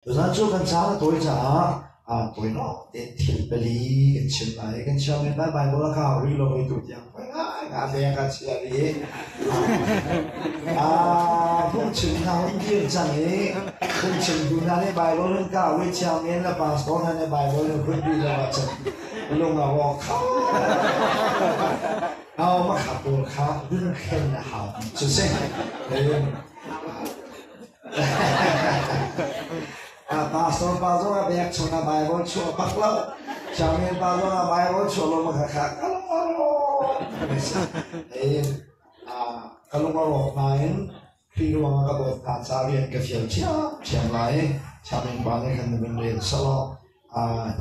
Tuzaan cu kan caan a tawi caah tawinawk tein thil pali kan chim lai. Kan chairman lai Bible a kau rih lo i tutiang poi ngaingai beng a chia rih. Phungchim hna hun dir cang i phungchimtu hna nih Bible an kau i chairman le pastor hna nih Bible an hun rih lo ahcun lung a rawk kho. Makha pawl kha rinhlen a hau cu si. Pastor pa zong a bek chung ah Bible chuah bak lo. Chairman pa zong ah Bible chuah lo ma kha ka lung a rawk. Ka lung a rawk nain Khrih ruang ah ka dawt hna ca rian ka fial ṭhiamṭhiam lai. Chairman pa nih khan na vun rel selaw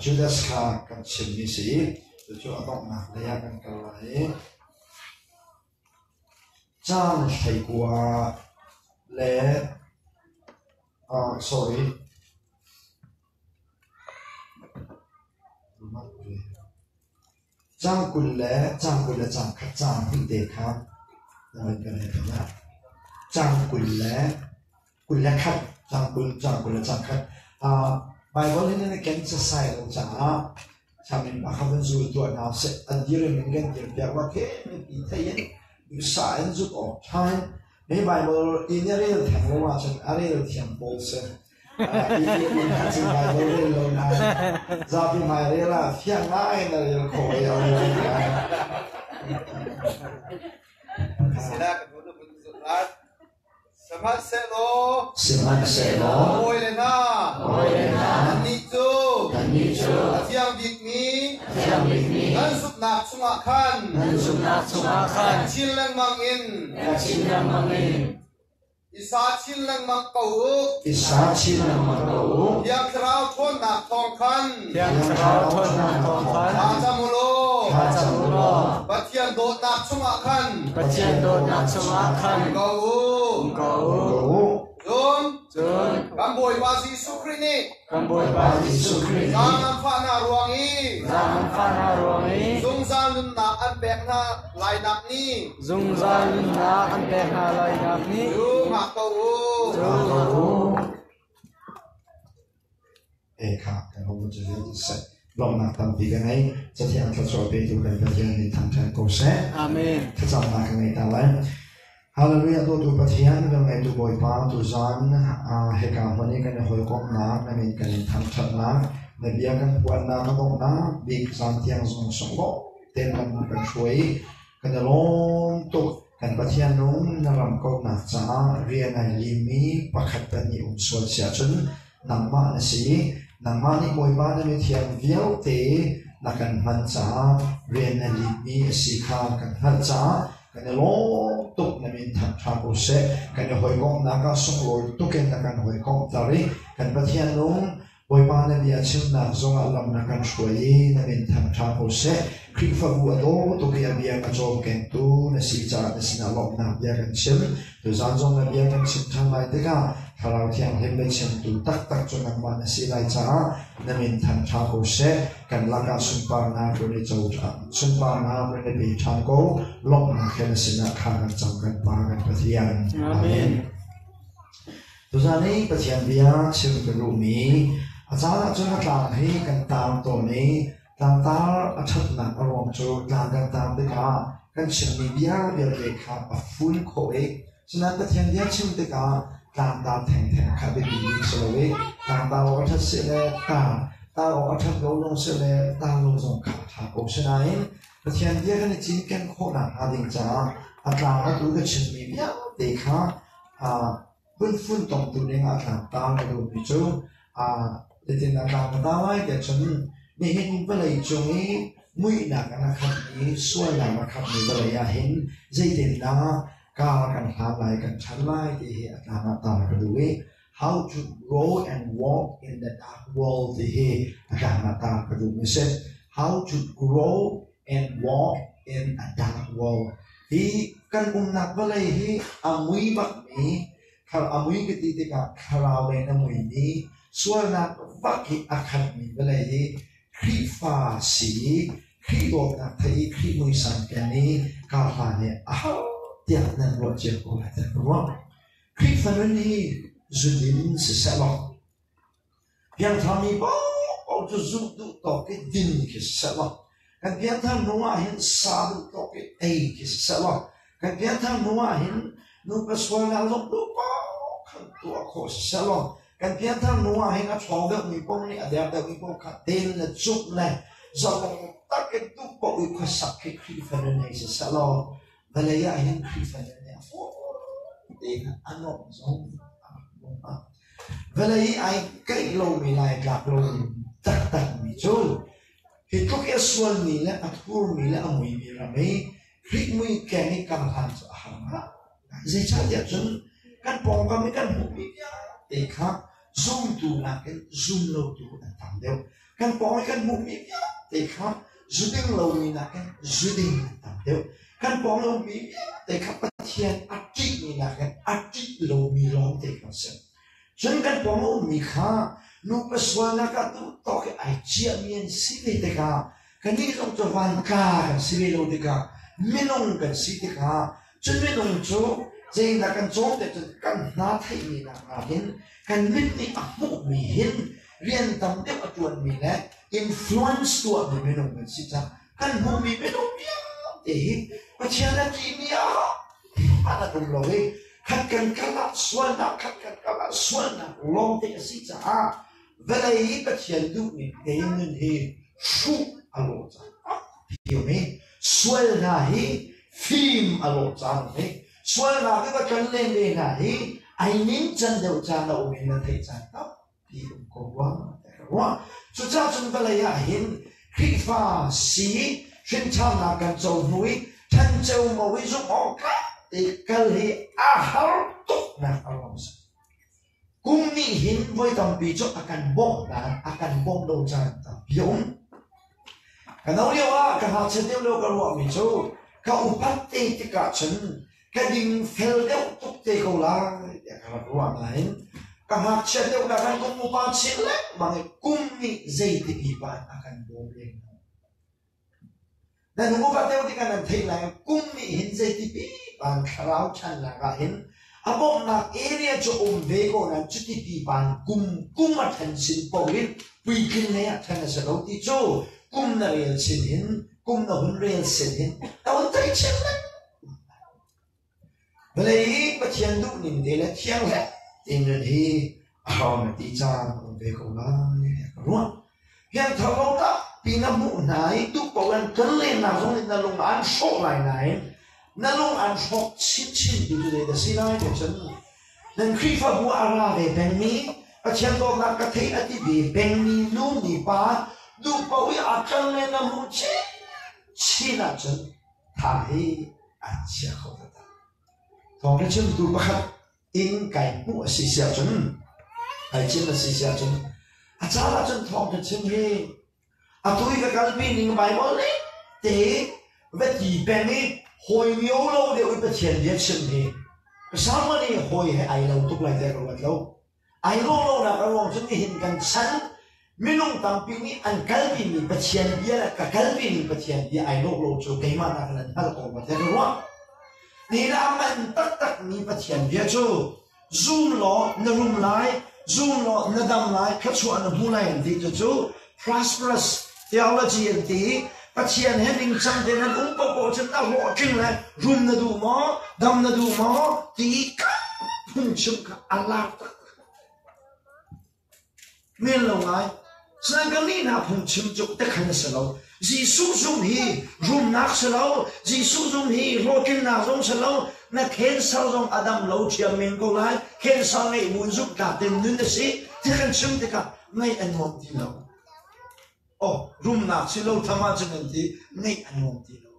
Judas kha kan chimmi si. Cucu a donghnak lei ah kan kal lai. Caan 19 le sorry caang 20 le caang 20 le caang khat caang hnih te kha na van kan hei ah caang 20 le 21 caang 20 caang 20 le caang khat. Bible hin na ken sasai lo caah chamin pa kha van zul tuah hna seh. An dir in kan dir piak wa ke mipi thei in duhsah in zut awk ṭha in me Bible in a rel theng lo ahcun a rel thiam pawl si. I cun Bible rel lo nain zapi hmai rel ah fiang ngai in a rel khawh i a rel ngai. Sila ka nu na vun zut lat. Sihmanhsehlaw Sihmanhsehlaw hawile hna, hawile hna, nannih cu nannih cu a thiang bikmi a thiang bikmi nan zumhnak chungah khan nan zumhnak chungah khan chin lengmang in ka chin lengmang in i sa chin lengmang ko u. I sa chin lengmang ko u. Thiang Thlarau ṭhawnnak thawng khan Thiang Thlarau ṭhawnnak thawng khan thla cam u law thla cam u law Pathian dawtnak chungah khan Pathian dawtnak chungah khan ko u. um ko u. U. Cun Cun kan Bawipa Jesuh Khrih nih kan Bawipa Jesuh Khrih nih zaangfahnak ruang i zaangfahnak ruang i zungzal nunnak an pek hna lainak nih zungzal nunnak an pek hna lainak nih cu hngak ko u. cu hngak u. E kha kan hung cu seh. Lawmhnak tampi ka ngei. Cathiang thluachuah petu kan Pathian nih thangṭhat ko seh. Amen. Thlacamnak ka ngei ta lai. Hallelujah dawtu Pathian velngeitu Bawipa tuzan hika hmun i kan i hawikomhnak na min kan in thangṭhatnak na bia kan phuannak a donghnak bik zan tiang zong sunglaw tein lam kan hruai kan i lawm tuk. Kan Pathian nung na ram kauhnak caah rian ai limmi pakhat pahnih um sual si ahcun nangmah na si i nangmah nih Bawipa na mithiang vialte na kan hman caah rian na limmi a si kha kan hngalh caah kan i lawm tuk. Na min thangṭha ko seh. Kan i hawikomhnak ah sunglawi tuk in na kan hawikomhter i kan Pathian nung Bawipa na bia chimnak zongah lam na kan hruai i na min thangṭha ko seh. Khrihfabu a daw tuk i a bia a cawmkengtu na si caah na sinah lawmhnak bia kan chim. Tuzaan zong na bia kan chim ṭhan lai tikah Thlarau Thianghlim biachimtu taktak cu nangmah na si lai caah na min thangṭha ko seh. Kan lakah sunparnak run i co sunparnak run i pe ṭhan ko. Lawmhnak he na sinah kha kan cam kan Pa kan Pathian. Amen. Tuzaan i Pathian bia chim ka duhmi a caan ahcun a tlang hi kan taar tawn i tlangtar a ṭhatnak a ruang cu tlang kan taar tikah kan chimmi bia vialte kha a fun khawh i cunain Pathian bia chim tikah tlangtar thengtheng kha biapi bik si lo i tlangtar awk a ṭhat si le taar taar awk a ṭhat lo zong si le taar lo zong kha a ṭha ko. Sinain Pathian bia kan i cinken khawh nakhnga ding caah a tlang atu ka chimmi vialte kha Phunfuntomtu ding ah tlangtar ka duhmi cu zeitin dah tlang ka tar lai tiah cun nihin vawlei cung i muihnak in a khatmi, sualnak a khatmi vawlei ah hin zeitindah kar kan hlan lai, kan ṭhan lai ti hi a tlang ah tar ka duh i How to Grow and Walk in the Dark World ti hi a tlang ah tar ka duhmi a si. How to Grow and Walk in a Dark World. Hi kan umnak vawlei hi a mui bakmi, a mui ka ti tikah thlarau lei in a muimi, sualnak vak hi a khatmi vawlei hi Khrihfa si i Khrih dawtnak theih i Khrih muisam ken i kar hlan hi a har tiah nan ruah cio ko lai tiah ka ruah. Khrihfa nun hi zudin siseh law. Piangthar mi paohpaoh cu zumh duh tawk i din khi si seh law, kan piangthar hnu ah hin sa duh tawk i ei khi si seh law, kan piangthar hnu ah hin nupa sualnak zong duh paoh khan tuah khawh si seh law, kan piangthar hnu ah hin a ṭhawng deuhmi paoh nih a der deuhmi paoh kha den le cumh le zalong tak in duh paoh i khuasak khi Khrihfa nun hei si seh law, vawlei ah hin Khrihfa nun hi a fawi tein a nuamh zong a rak nuam hnga. Vawlei i ai keih lomi le ai tlak lomi taktakmi cu hi tluk i a sualmi le a thurmi le a muimi ram i Khrih mui keng i kar hlan cu a har hnga. Zeicahtiah cun kan pawngkam i kan hmuhmi vialte kha zumtu nakin zumlotu an tam deuh. Kan pawng i kan hmuhmi vialte kha zuding lomi nakin zuding an tam deuh. Kan pawng i ummi vialte kha Pathian a ṭihmi nakin a ṭih lomi lawngte kan si. Cun kan pawng a ummi kha nupa sualnak ah duh tawk i ai ciahmi an si ve tikah kannih zong cu vanka kan si ve lo tikah minung kan si tikah cun minung cu zeidah kan cawn te cun kan hna theihmi nak nakin kan mit nih a hmuhmi hin rian tam deuh a ṭuanmi le influence tuahmi minung kan si caah kan hmuhmi minung vialte hi Pathian a ṭihmi ah hmanh an um lo i khat kan kal ah sualnak khat kan kal ah sualnak lawngte a si caah vawlei i Pathian duhning tein nun hi hruh a lawh cang hi sual hna hi fim a lawh cang hi sualnak i va ṭan len ve hna hi ai ningcan deuh caan a um in na theih caan tampi um ko rua ka ruah. Cucaah cun vawlei ah hin Khrihfa si hrinṭhannak kan co hnu i ṭhanceu mo i zumh awk te kal hi a har tuknak a ruang si. Kum nih hin voi tampi cu a kan bawmh nain a kan bawmh lo caan tampi a um. Ka no lio ah ka ngakchia deuh lio ka ruahmi cu ka upat te tikah cun ka dingfel deuh tuk te ko lai tiah ka rak ruah nain ka ngakchia deuh nak kan kum upa chin lengmang i kum nih zeiti pipa in a kan bawm lem lo. Nan upa deuh tikah nan theih lai kum nih hin zeiti pipa in thlarau ṭhannak ah hin a bawmhnak area cu um ve ko nain cuti pipa in kum kum a ṭhan chin paoh in puitlin lei ah ṭhan a si lo ti cu kum na rel chin hin kum na hun rel sin hin na hun theih chin lengmang. Vawlei i Pathian duhning te le thiang hlek tein nun hi a hau na ti caan a um ve ko lai tiah ka ruah. Piangthar lo tampi na hmuh hna i duh paoh an kan lennak zong nih na lung an hrawh lai nain na lung an hrawk chinchin tu cu zei dah si lai ti cun nan Khrihfabu a ra ve pengmi Pathian dawtnak ka theih a ti ve pengmi nu mi pa duh paoh i a kan len na hmuh chinchin ahcun tha hi an chia kho taktak. Thawngṭha chimtu pakhat in kai hmuh a si si ahcun, kai chim a si si ahcun, a caan ahcun thawngṭha chim hi atu i ka kalpi ning Baibal ning te va ti peng i hawi mio lo deuh i Pathian bia chim hi Samuel i hawi he ai lo tuk lai tiah ka ruat lo. Ai rawh lonak a ruang cu nihin kan chan minung tampi nih an kalpimi Pathian bia le ka kalpimi Pathian bia ai lawh lo cu keimah nakin an hngalh ko ma tiah ka ruah. Nihin ah a man taktakmi Pathian bia cu zum law na rum lai, zum law na dam lai, thluachuah na hmu lai an ti cu prosperous theology an ti i Pathian he ningcang tein an um paohpaoh cun na hlawhtling le rum na duh maw, dam na duh maw ti i phungchim kha a lar taktak. Men lo ngai. Sinain kan nih hna phungchim cu tekhan a si lo. Jesuh zung hi rumnak si lo, Jesuh zung hi hlawhtlinnak zong si lo, na cancer zong a dam lo ṭhiam men ko lai, cancer ngeih bu in zumhtlak tein nun a si, ti kan chim tikah ngaih a nuam ti lo. Oh, rumnak si lo tham ahcun an ti, ngeih a nuam ti lo.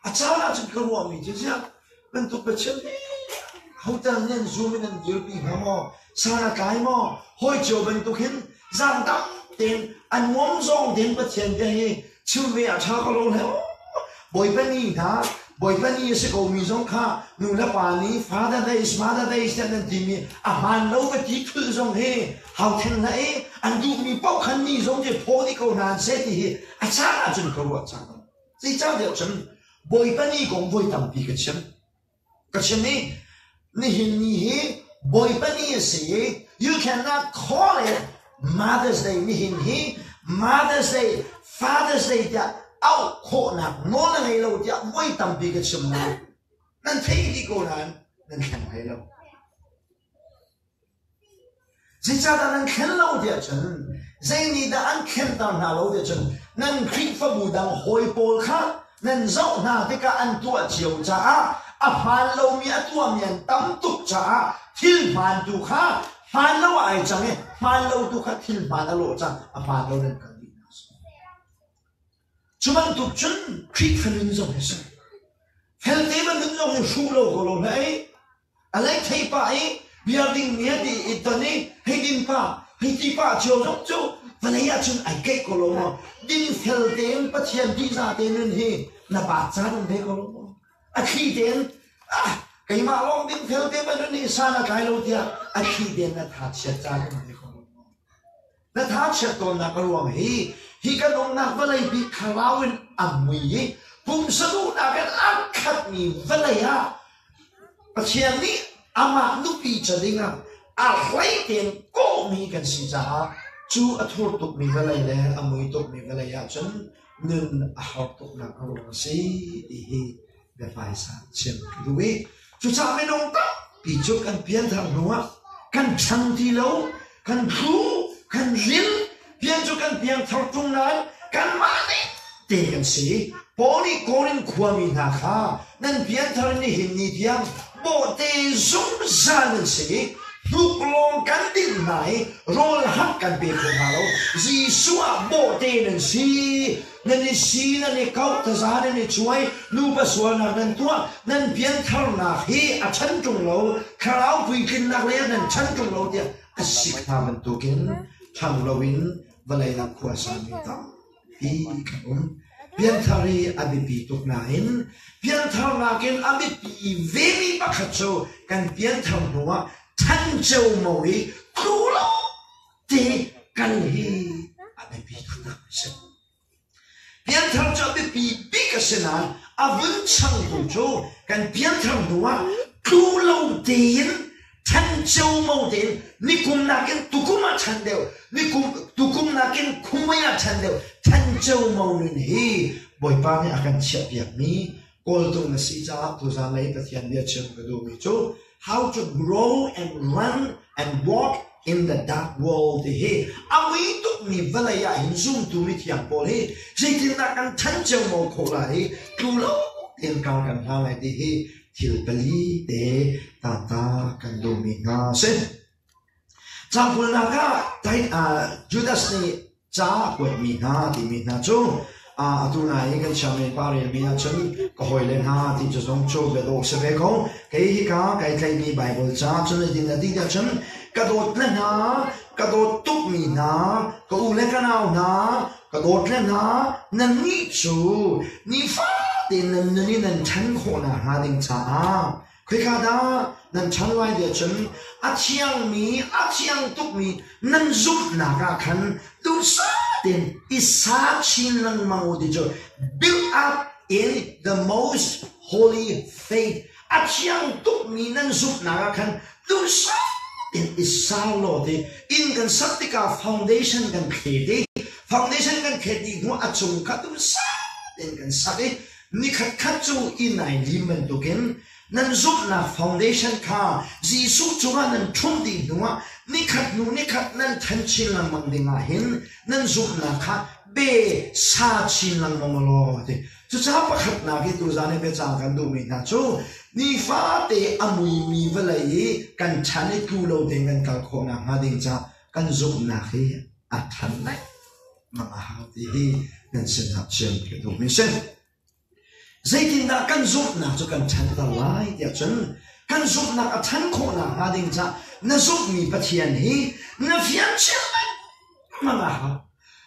A caan ahcun ka ruahmi cu ziah bantuk Pathian hi hotel nih an zum in an dirpi hnga maw? San a tlai maw? Hawi cio bantuk hin zaangdang tein a nuam zawng tein Pathian bia hi chim ve a ṭha ko lo hle Bawipa ni hna Bawipa ni a si komi zong kha nu le pa nih Father Days, Mother Days tiah nan timi a hmaan lo va ti thul zong hi hau theng hlah i an duhmi paoh khan ni zong hi phaw dih ko hna an seh ti hi a caan ahcun ka ruah cang. Zeicahtiah cun Bawipa ni kong voi tampi ka chim. Ka chim i nihin ni hi Bawipa ni a si i you cannot call it. Mother's Day nihin hi Mother's Day, Father's Day tiah auh khawhnak nawl na ngei lo tiah voi tampi ka chim nain nan thei dih ko nain nan thleng hlei lo. Zeicahdah nan thlen lo tiah cun zei nih dah an thlenter hna lo tiah cun nan Khrihfabu dang hawi pawl kha nan zoh hna tikah an tuah cio caah a hmaan lomi a tuahmi an tam tuk caah thil hmaan tu kha hmaan lo ah ai cang i hmaan lo tu kha thil hmaan a lawh cang a hmaan lo nan kal dih hna. Cu bantuk cun Khrihfa nun zong hi a si. Felte bantuk zong hi hruh lo ko lo hlah i A lei thei pah i bia ding mi a ti i ton i hei din pa hei ti pa cio zong cu vawlei ah cun ai keih ko lo maw? Dinfel tein Pathian tihza te nun hi na baat caan um ve ko lo maw? A thli tein ah keimah lawng dinfel te ma nun hi san a tlai lo tiah a thli tein na tha chiat caan um ve ko lo maw? Na tha chiat tawnnak a ruang hi hi kan umnak vawlei pi thlarau in a mui i pumsa duhnak in a khatmi vawlei ah Pathian nih amah nupi ca dingah a hlei tein kawhmi kan si caah cu a thur tukmi vawlei le a mui tukmi vawlei ahcun nun a har tuknak a ruang a si ti hi biahmaisa chim ka duh i cucaah minung tampi cu kan pianthar hnuah kan ṭhang ti lo, kan thlu, kan ril, pian cu kan piangthar ṭung nain kanmah nih te kan si. Paul nih Korin khuami hna kha nan pianthar nihin ni tiang bawhte zungzal nan si i hnuk lawng kan dinh hna i rawl hak kan pe kho hna lo. Jesuh ah bawhte nan si. Nan i si, nan i kauh, taza nan i cuai, nupa sualnak nan tuah, nan piantharnak hi a ṭhan ṭung lo, thlarau puitlinnak lei ah nan ṭhan ṭung lo tiah a sik hna bantukin ṭhang loin vawlei ah khua sami tampi kan um. Pianthar hi a biapi tuk nain piantharnak in a biapi vemi pakhat cu kan pianthar hnuah ṭhan ceomo i tlu lo te kal hi a biapi taktak a si. Pianthar cu a biapi bik a si nain a vun changtu cu kan pianthar hnu ah tlu lo tein ṭhan ceomo tein nikum nakin tukum ah ṭhan deuh, nikum tukum nakin khumei ah ṭhan deuh, ṭhan ceomo nun hi Bawipa nih a kan chiahpiakmi kawltung a si caah tuzan lei Pathian bia chim ka duhmi cu how to grow and run and walk in the dark world ti hi a mui tukmi vawlei ah hin zumtu mithiang pawl hi zeitindah kan ṭhan ceomo khawh lai i tlu lo tein kar kan hlang lai ti hi thil pali te tata kan duhmi hna a si. Cangkulnak ah Judas nih ca a kuatmi hna timi hna cu atu nai i kan siangmi pa relmi ahcun ka hawile hna ti cu zong cu biadawh si ve ko. Kei hika kai tlaihmi Baibal ca cun zeitin a ti tiah cun ka dawt le hna, ka dawt tukmi hna, ka u le ka nau hna, ka dawt le hna, nannih cu nifatin nan nun i nan ṭhan khawhnak hnga ding caah Khoika dah nan ṭhan lai tiah cun a thiangmi, a thiang tukmi nan zumhnak ah khan duhsah tein i sa chin lengmang u ti cu build up in the most holy faith. A thiang tukmi nan zumhnak ah khan duhsah tein i sa law ti inn kan sak tikah foundation kan thlet i foundation kan thlet dih hnu a cung kha duhsah tein kan sak i Nikhat khat cu inn ai lim bantukin nan zumhnak foundation kha Jesuh cungah nan ṭhumh dih hnuah nikhat hnu nikhat nan ṭhan chin lengmang dingah hin nan zumhnak kha be sa chin lengmang u law ti. Cucaah pakhatnak i tuzaan i biacang kan duhmi hna cu nifate a muimi vawlei i kan ṭhan i tlu lo tein kan kal khawh nakhnga ding caah kan zumhnak hi a ṭhan lai. Mah a hau ti hi nan sinah chim ka duhmi si. Zeitindah kan zumhnak cu kan ṭhanter lai tiah cun kan zumhnak a ṭhan khawh nakhnga ding caah na zumhmi Pathian hi na fian chin lengmang a hau.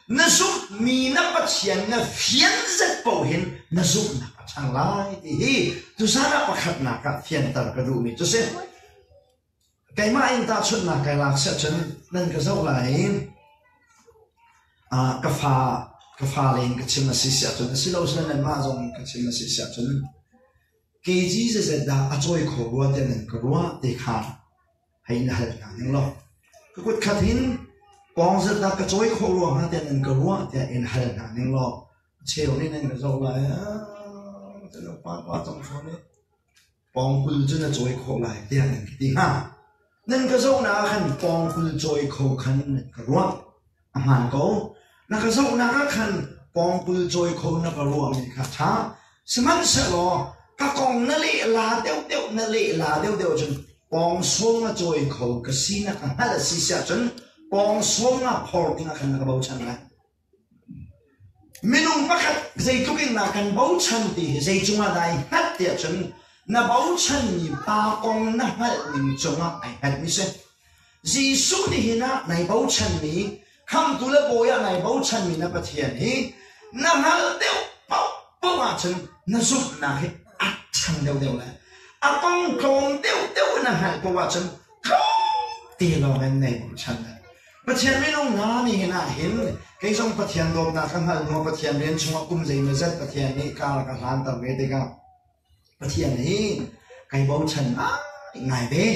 Na zumhmi na Pathian na fian zet paoh hin na zumhnak a ṭhang lai ti hi tuzaan ah pakhatnak ah fianter ka duhmi cu si. Keimah in tahchunhnak kai lak siah cun nan ka zoh lai i ka fa ka fale in ka chim a si siah cun asilo sile nanmah zong in ka chim a si siah cun kg zeizat dah a cawi kho rua tiah nan ka ruah ti kha hei na hal hna ning law ka kut khat hin. Pawng zat dah ka cawi khawh rua hnga tiah nan ka ruah tiah in hal hna ning law cheu nih nan ka zoh lai. Ah, pa pa cang fawn i pawng 20 cu na cawi khawh lai tiah nan ka ti hnga. Nan ka zohnak ah khan pawng 20 cawi kho khan nan ka ruah. A hmaan ko. Na ka zohnak ah khan pawng 20 cawi kho na ka ruahmi kha ṭha. Sihmanhsehlaw ka kong na lehla deuhdeuh na lehla deuhdeuh cun pawng 10 a cawi kho ka sinak a hngalh a si siah cun pawng 10 ah phor ding ah khan na ka bochan lai. Minung pakhat zeitluk in dah kan bochan ti hi zei cungah dah ai hngat tiah cun na bochanmi pa kong na hngalh ning cungah ai hngatmi si. Jesuh nihin ah nai bochanmi khamtu le bawi ah nai bochanmi na Pathian hi na hngalh deuh paohpaoh ahcun na zumhnak hi a ṭhang deuhdeuh lai. A kong tlawm deuhdeuh na hngalh paoh ahcun tlawm te lawng in nai bochan lai. Pathian minung hna nihin ah hin kei zong Pathian dawtnak ka hngalh hnu Pathian rian chungah kum zeimawzat Pathian nih kar ka hlanter ve tikah Pathian hi kai bochan ngai ve.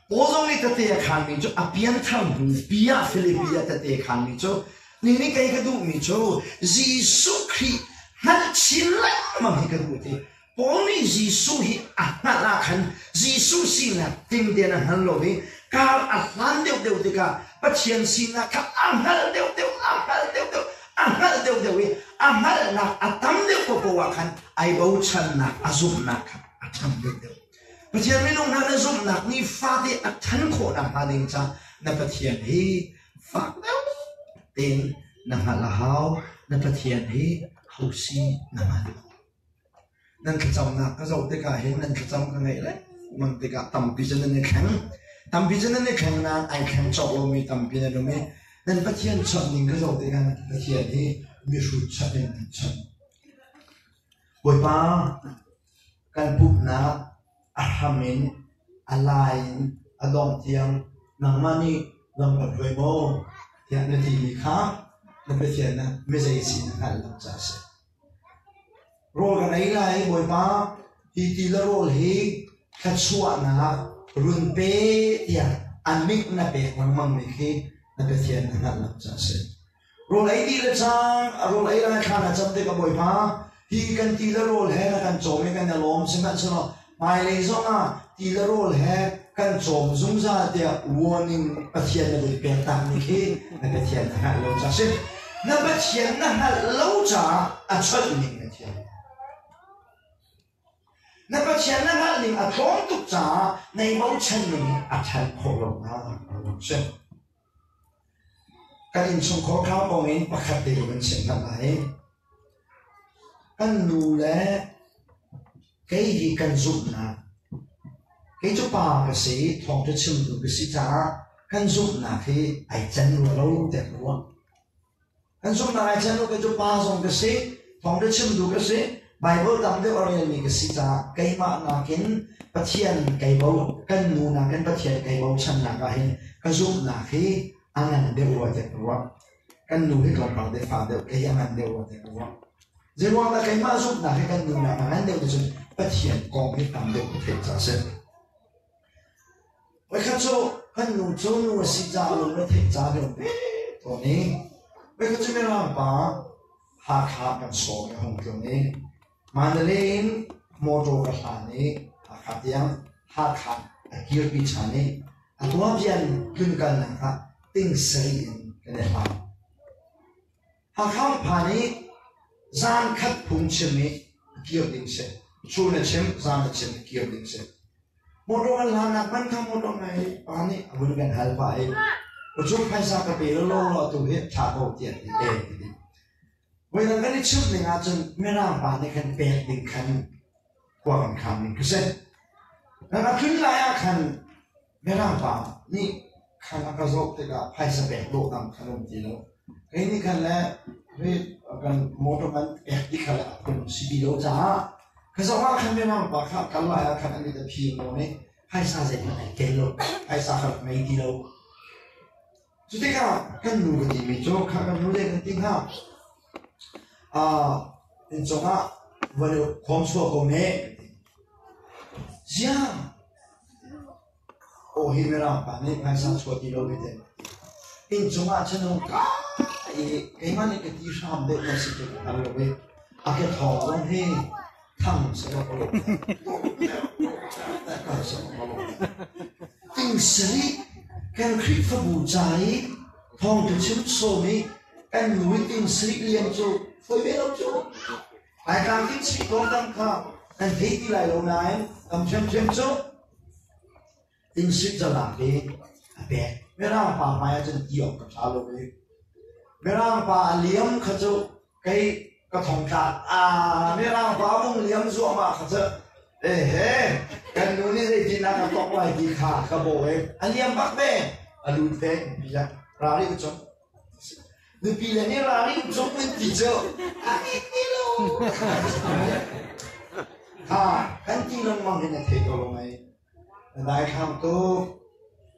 Paul zong nih tete a khanmi cu a pianthar hnu pi ah Filipi ah tete a khanmi cu ni nih kei ka duhmi cu Jesuh Khrih hngalh chin lengmang hi ka duh ti. Paul nih Jesuh hi a hngalh ah khan Jesuh sinak tling tein a hngal lo i kar a hlan deuhdeuh tikah Pathian sinak kha a hngalh deuhdeuh, a hngalh deuhdeuh, a hngalh deuhdeuh i a hngalhnak a tam deuh paohpaoh ah khan ai bochannak, a zumhnak kha a ṭhang deuhdeuh. Pathian minung hna na zumhnak nih fate a ṭhan khawh nakhnga ding ca na Pathian hi fak deuh tein na hngalh a hau. Na Pathian hi hosi na hngalh. Nan thlacamnak ka zoh tikah hin nan thlacam ka ngeih lengmang tikah tampi cu nan i thleng. Tampi cu nan i thleng nain ai thleng cawk lomi tampi nan um i nan Pathian chawnh ning ka zoh tikah nan Pathian hi mihrut chawnh in nan chawnh. Bawipa kan pumhnak a hram in a lai in a dongh tiang nangmah nih lam kan hruai maw tiah na timi kha na Pathian ah mizei si na hngalh lo caah a si. Rawl kan ei lai, Bawipa, hi ti le rawl hi thluachuahnak run pe tiah a mit na pek lengmangmi khi na Pathian na hngalh lo caah a si. Rawl ei dih le cang, rawl ei lai thla na cam tikah Bawipa, hi kan ti le rawl he na kan cawm i kan i lawm sihmanhsehlaw hmailei zongah ti le rawl he kan cawm zungzal tiah warning Pathian na vun pek takmi khi na Pathian na hngalh lo caah a si. Na Pathian na hngalh lo caah a chawnh ning na thiam. Na Pathian na hngalh ning a tlawm tuk caah nei bochan ning a ṭhan khawh lo nak a rak si. Kan innchungkhar kha kong in pakhat te ka van chim hna lai. Kan nu le kei hi kan zumhnak kei cu pa ka si i thawngṭha chimtu ka si caah kan zumhnak hi ai can rua lo tiah ka ruah. Kan zumhnak ai can lo kei cu pa zong ka si, thawngṭha chimtu ka si, Baibal tam deuh a relmi ka si caah keimah nakin Pathian kai bo kan nu nakin Pathian kai bochannak ah hin ka zumhnak hi a ngan deuh rua tiah ka ruah. Kan nu hi tlawmpal te fa deuh, kei a ngan deuh rua tiah ka ruah. Zeiruang dah keimah zumhnak hi kan nu nak a ngan deuh ti cun Pathian kong hi tam deuh ka theih caah a si. Voikhat cu kan nu cu nu a si caah lung a theih caah kan pe tawn i voikhat cu Mirang pa Hakha kan sawm i hung tlung i Mandalay in motor ka hlan i Hakha tiang Hakha a kirpi ṭhan i a tuahpian tlunkalnak ah ting sarih in kan i hlang. Hakha phan i zan khat phungchim i kir ding si. Chun a chim, zan a chim i kir ding si. Motor kan hlannak man kha motor ngai pa nih a vun kan hal pah i cu phaisa ka pe lo law law tu hi ṭha ko tiah ti pe ti. Voidang kan i chimh ning ahcun Mirang pa nih khan pek ding khan khua kan khan ning khi si. Kan a tlun lai ah khan Mirang pa nih khan a ka zoh tikah phaisa pek dawh dang khan um ti lo. Kei nih khan le kan motor man pek ti kha le a phun si ti lo caah ka zoh ah khan Mirang pa kha kal lai ah khan an i phir lo nih phaisa zeihmanh ai tel lo. Phaisa kha rak ngei ti lo. Cu tikah kan nu ka timi cu kha kan nu le kan ti hnga. Inn cungah van i khawm chuah ko ne ka ti. Ziang! Aw hi Mirang pa nih phaisa chuah ti lo hi te. Inn cungah cun hung kai i keimah nih ka ti hram deuh na si cu ka hngal lo i a ke thawng zong hi thang selaw ka lawm kal selaw ka lawm. Ting sarih kan Khrihfabu ca i thawngṭha chim sawm i kan nu i ting sarih lian cu fawi ve lo cu. Laitlang ting sarih tawngtam kha kan thei ti lai lo nain tam ṭhiamṭhiam cu Tingsik zalak hi a pek. Mirang pa hmai ahcun ti awk ka ṭha lo i Mirang pa a liam kha cu kei ka thongtla ah Mirang pa vung liam zuahmah kha cu ehe kan nu nih zeitin a ka tok lai ti kha ka bawh i a liam bak ve a lut ve bia rari u cung nupi le nih rari u cung min ti cu a ti lo ha kan ti lengmang hin a thei ko lo mei Na daithlang tuk.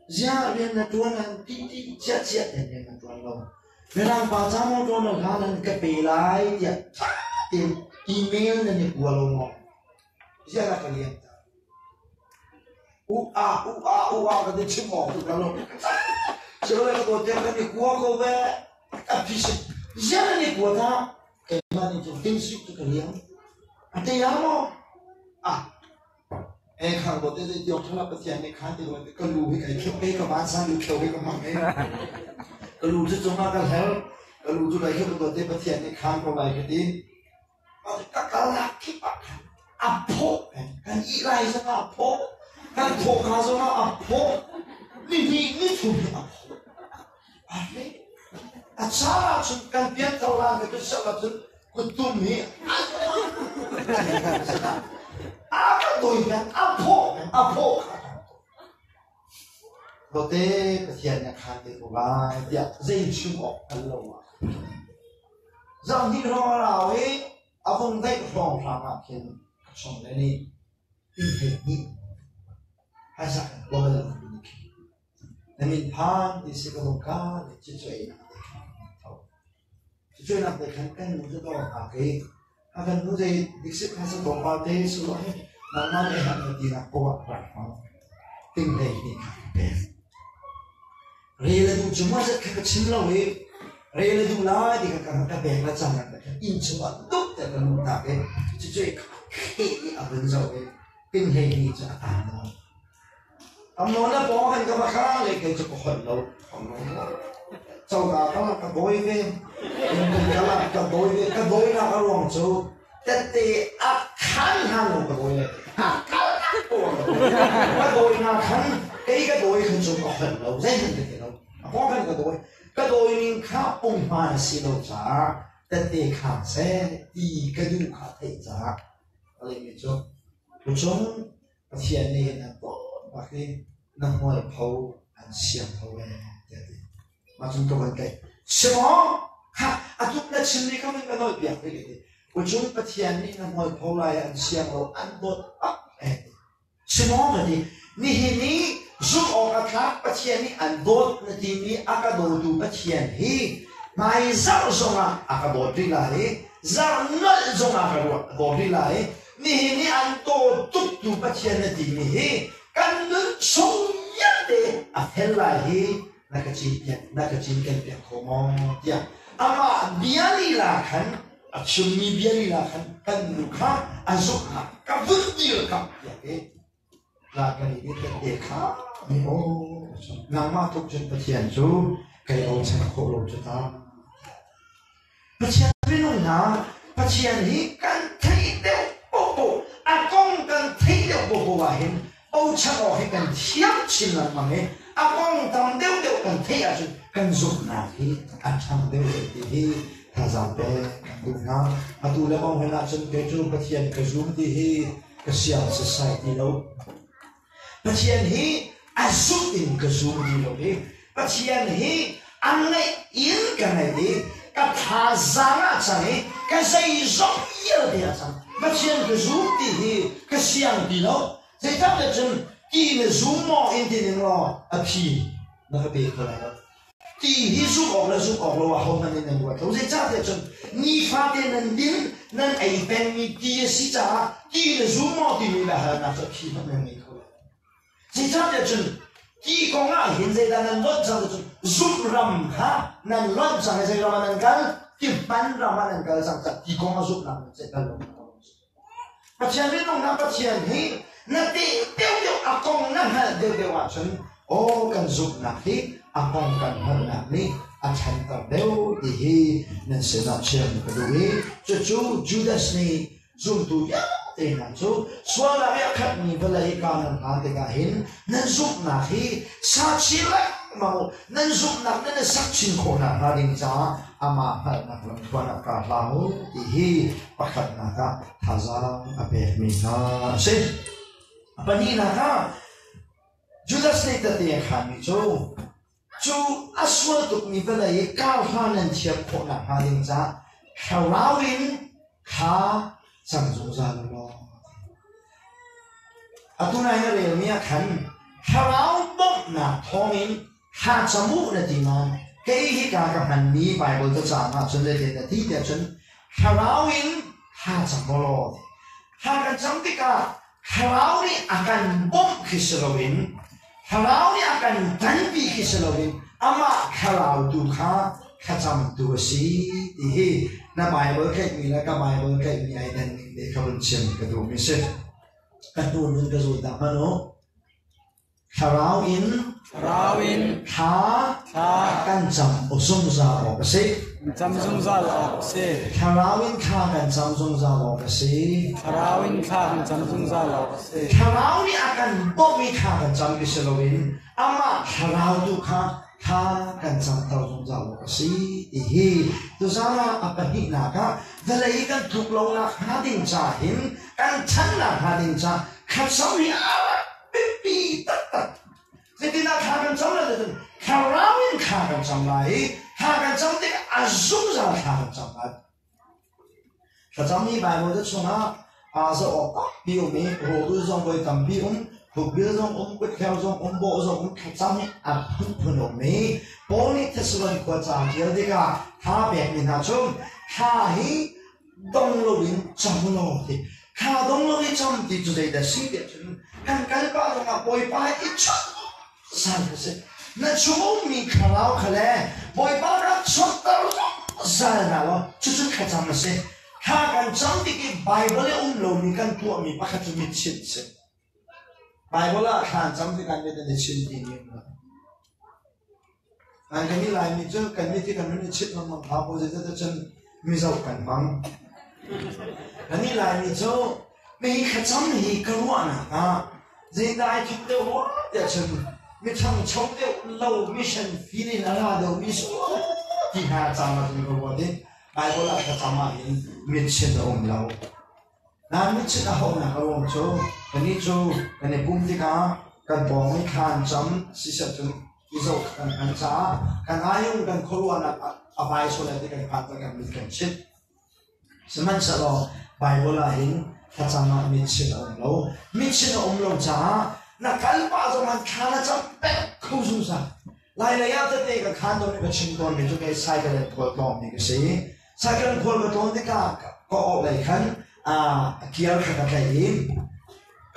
Ziah rian na ṭuan an ti ti chiah ten rian na ṭuan lo. Mirang pa ca motor na hlan an ka pe lai tiah ṭha tein email nan i kua lo maw? Ziah na ka lian ta? U a u a u a ka ti chim awk tu ka lo. Silo ka dawt tiang kan i kua ko ve. A phi ziah nan i kua ta? Keimah nih cun ting sik cu ka liam. A te ya maw? Ah, E khang bo te zei tiok thala Pathian nih khan ti lo ka lu hi kai khep pe ka van san lu kheu hi ka hmang e ka lu cu cungah ka hler ka lu cu kai khep to te Pathian nih khan ko lai ka ti ka kal nak kip ah khan a pho kan i lai zong ah a pho kan thawh ka zong ah a pho ni hnih ni thum hi a pho a hle a cha cun kan pian tho la ka tu sak cun kuttum hi a ka doi hian a phawh a phawh kha Bote Pathian nih a khan te ko lai tiah zei chim awk hngal lo ah zang hnih hrawng a rau i a vung daih hrawng hrang ah khin ka chong le nih ti hlei hnih phaisa kan kawl ni khi na min phan ti si ka lung ka le ci cuai nak te khan tho Cucunak te khan kan nu cu dawr hngak i a kan nu zei diksit kha sa tlawmpal te su ah nangmah nih han na tinak poah rak hmang ting hlei hnih kha ka pek. Rel a duh cu maw zat kha ka chim lo i rel a duh lai ti kha ka ka pek la cang ka inn chungah dup te ka luh tak i cucu kha kheh i a vun zoh i ting hlei hnih cu a tan nawn. Amnawn le pawng kan ka va kha le kei cu ka holh lo. Coka ka ka dawi ve. Ka ka dawi ve. Ka dawinak a ruang cu tette a khan hna lo ka dawi le. A kal ka dawinak khan kei ka dawi khan cu ka holh lo. Zeihmanh ka ti lo. A pawng khan ka dawi. Ka dawi ning kha pumhman a si lo caah tette khang seh ti ka duh kha theih caah a lehmi cu Tucung Pathian nih hin an dawt bak i na hmualpho an siang tho ve tiah a ti. Mah cun ka van tlaih. Si maw? Ha, a tuk na chim ni kha van ka nawl piak rih ti. Kucung Pathian nih na hmualpho lai an siang lo an dawt bak eh ti. Si maw ka ti. Nihin i zumh awk a tlak Pathian nih an dawt na timi a ka dawtu Pathian hi hmai zarh zongah a ka dawt rih lai i zarh nolh zongah ka ruah dawt rih lai i Nihin i an taw tuktu Pathian na timi hi kan nun chung vialte a fel lai hi na ka cinpiak na ka cinken piak kho maw tiah amah bia lila khan a chimmi bia lila khan kan nu kha a zumhnak ka vun dirkamh tiah ti la kan i tette kha mi aw nangmah tluk cun Pathian cu kai bochan khawh lo cu ta. Pathian minung hna, Pathian hi kan theih deuh paohpaoh, a kong kan theih deuh paohpaoh ahhin bochan awk hi kan thiam chin lengmang i a kong tam deuhdeuh kan theih ahcun kan zumhnak hi a ṭhang deuhdeuh ti hi thazaang pek kan duh hna. Atu le bang hen ahcun kei cu Pathian ka zum ti hi ka siang sasai ti lo. Pathian hi a zumh in ka zum ti lo i Pathian hi a ngaih in ka ngaih i ka thazaang ah cang i ka zeizong vialte ah cang. Pathian ka zum ti hi ka siang ti lo. Zeicahtiah cun ti na zum maw in ti ning law a phi na ka pe kho lai lo. Ti hi zumh awk le zumh awk lo ahohmanh nih nan ruat lo. Zeicahtiah cun nifate nan din, nan ei pengmi ti a si caah ti na zum maw timi biahalnak cu a phi hmanh nan ngei kho lo. Zeicahtiah cun Ti kong ah hin zeidah nan lonh cang ti cun zumh ram kha nan lonh cang i zei ram ah nan kal? Ti hman ram ah nan kal cang cah ti kong ah zumhnak nan ceih bal lo. Pathian minung Pathian hi na teh deuhdeuh a kong na hngalh deuhdeuh ahcun aw kan zumhnak hi a kong kan hngalhnak nih a ṭhanter deuh ti hi nan sinah chim ka duh i cucu Judas nih zumtu vialte hna cu sualnak i a khatmi vawlei ka nan hlan tikah hin nan zumhnak hi sa chin lengmang u, nan zumhnak nan i sak chin khawh nakhnga ding caah amah hngalhnak lamthluan ah kaa hlang u ti hi pakhatnak ah thazaang a pekmi hna a si. Pahnihnak ah Judas nih tete a khaanmi cu cu a sual tukmi vawlei i kar hlan nan thiam khawh nakhnga ding caah thlarau in kha cang zungzal u law. Atu nai na relmi ah khan thlarau bawmhnak thawngin thla cam u na ti nain kei hika ka hmanmi Baibal cacang ah cun zeitin na ti tiah cun thlarau in thla cam u law. Thla kan cam tikah thlarau nih a kan bawmh khi si loin thlarau nih a kan ṭanpi khi si loin amah thlarau tu kha thlacamtu a si ti hi na Baibal tlaihmi le ka Baibal tlaihmi ai dan ning te kha vun chim ka duhmi si. Ka hnu nun ka zul ta hmanh u. Thlarau in Thlarau in thla thla kan cam zungzal awk a si. Cam zungzal awk a si. Thlarau in thla kan cam zungzal awk a si. Thlarau in thla kan cam zungzal awk a si. Thlarau nih a kan bawmh i thla kan cam ti si loin amah thlarau tu kha thla kan camter zungzal awk a si ti hi tuzaan ah a pahnihnak ah vawlei kan tluk lonak hnga ding ca hin kan ṭhannak hnga ding ca thlacam hi a rak biapi taktak. Zeitindah thla kan cam lai cun thlarau in thla kan cam lai i thla kan cam tikah a zungzal thla kan cam lai. Thlacam mi Baibal te chungah aa zoh awk tampi um i rawlul zong voi tampi um, khukbil zong um, kutkheu zong um, bawh zong um, thlacam hi a phunphun um i Paul nih Thessalon khua ca a ṭial tikah thla pekmi hna cu thla hi dong loin cam law ti thla dong lo i cam ti cu zeidah si tiah cun kan kal pah zongah Bawipa i chawnh zan ka si na chung ummi thlarau kha le Bawipa rak chuakter zungzal na law cucu thlacam a si. Thla kan cam tik i Baibal i um lomi kan tuahmi pakhat cu mitchinh a si. Baibal ah thla an cam tikah mit an i chinh timi um lo. Kan kan i Laimi cu kan mit hi kan nun i chit lengmang hlah bu zeicahtiah cun mizo kan hmang. Kan i Laimi cu mi thlacam hi ka ruahnak ah zeidah ai thawk deuh rua tiah cun mi ṭhangcho deuh lo mission field in a ra deuh mi si ti hna cang ah cun ka ruat i Baibal ah thlacam ah hin mitchin a um lo. Nain mitchin a hauhnak a ruang cu kannih cu kan i pum tikah kan pawng i thla an cam siseh cun mizo kan hman caah kan ayung kan khuaruahnak a vai sual lai ti kan phan kan mit kan chit. Sihmanhsehlaw Baibal ah hin thlacam ah mitchin a um lo. Mitchin a um lo caah na kal pah zong ah thla na cam peng kho zungzal. Lailei ah tete ka khan tawn i ka chim tawnmi cu kei cycle in khual tlawngmi ka si. Cycle in khual ka tlawn tikah ka orhlei khan a kiar kha ka tlaih i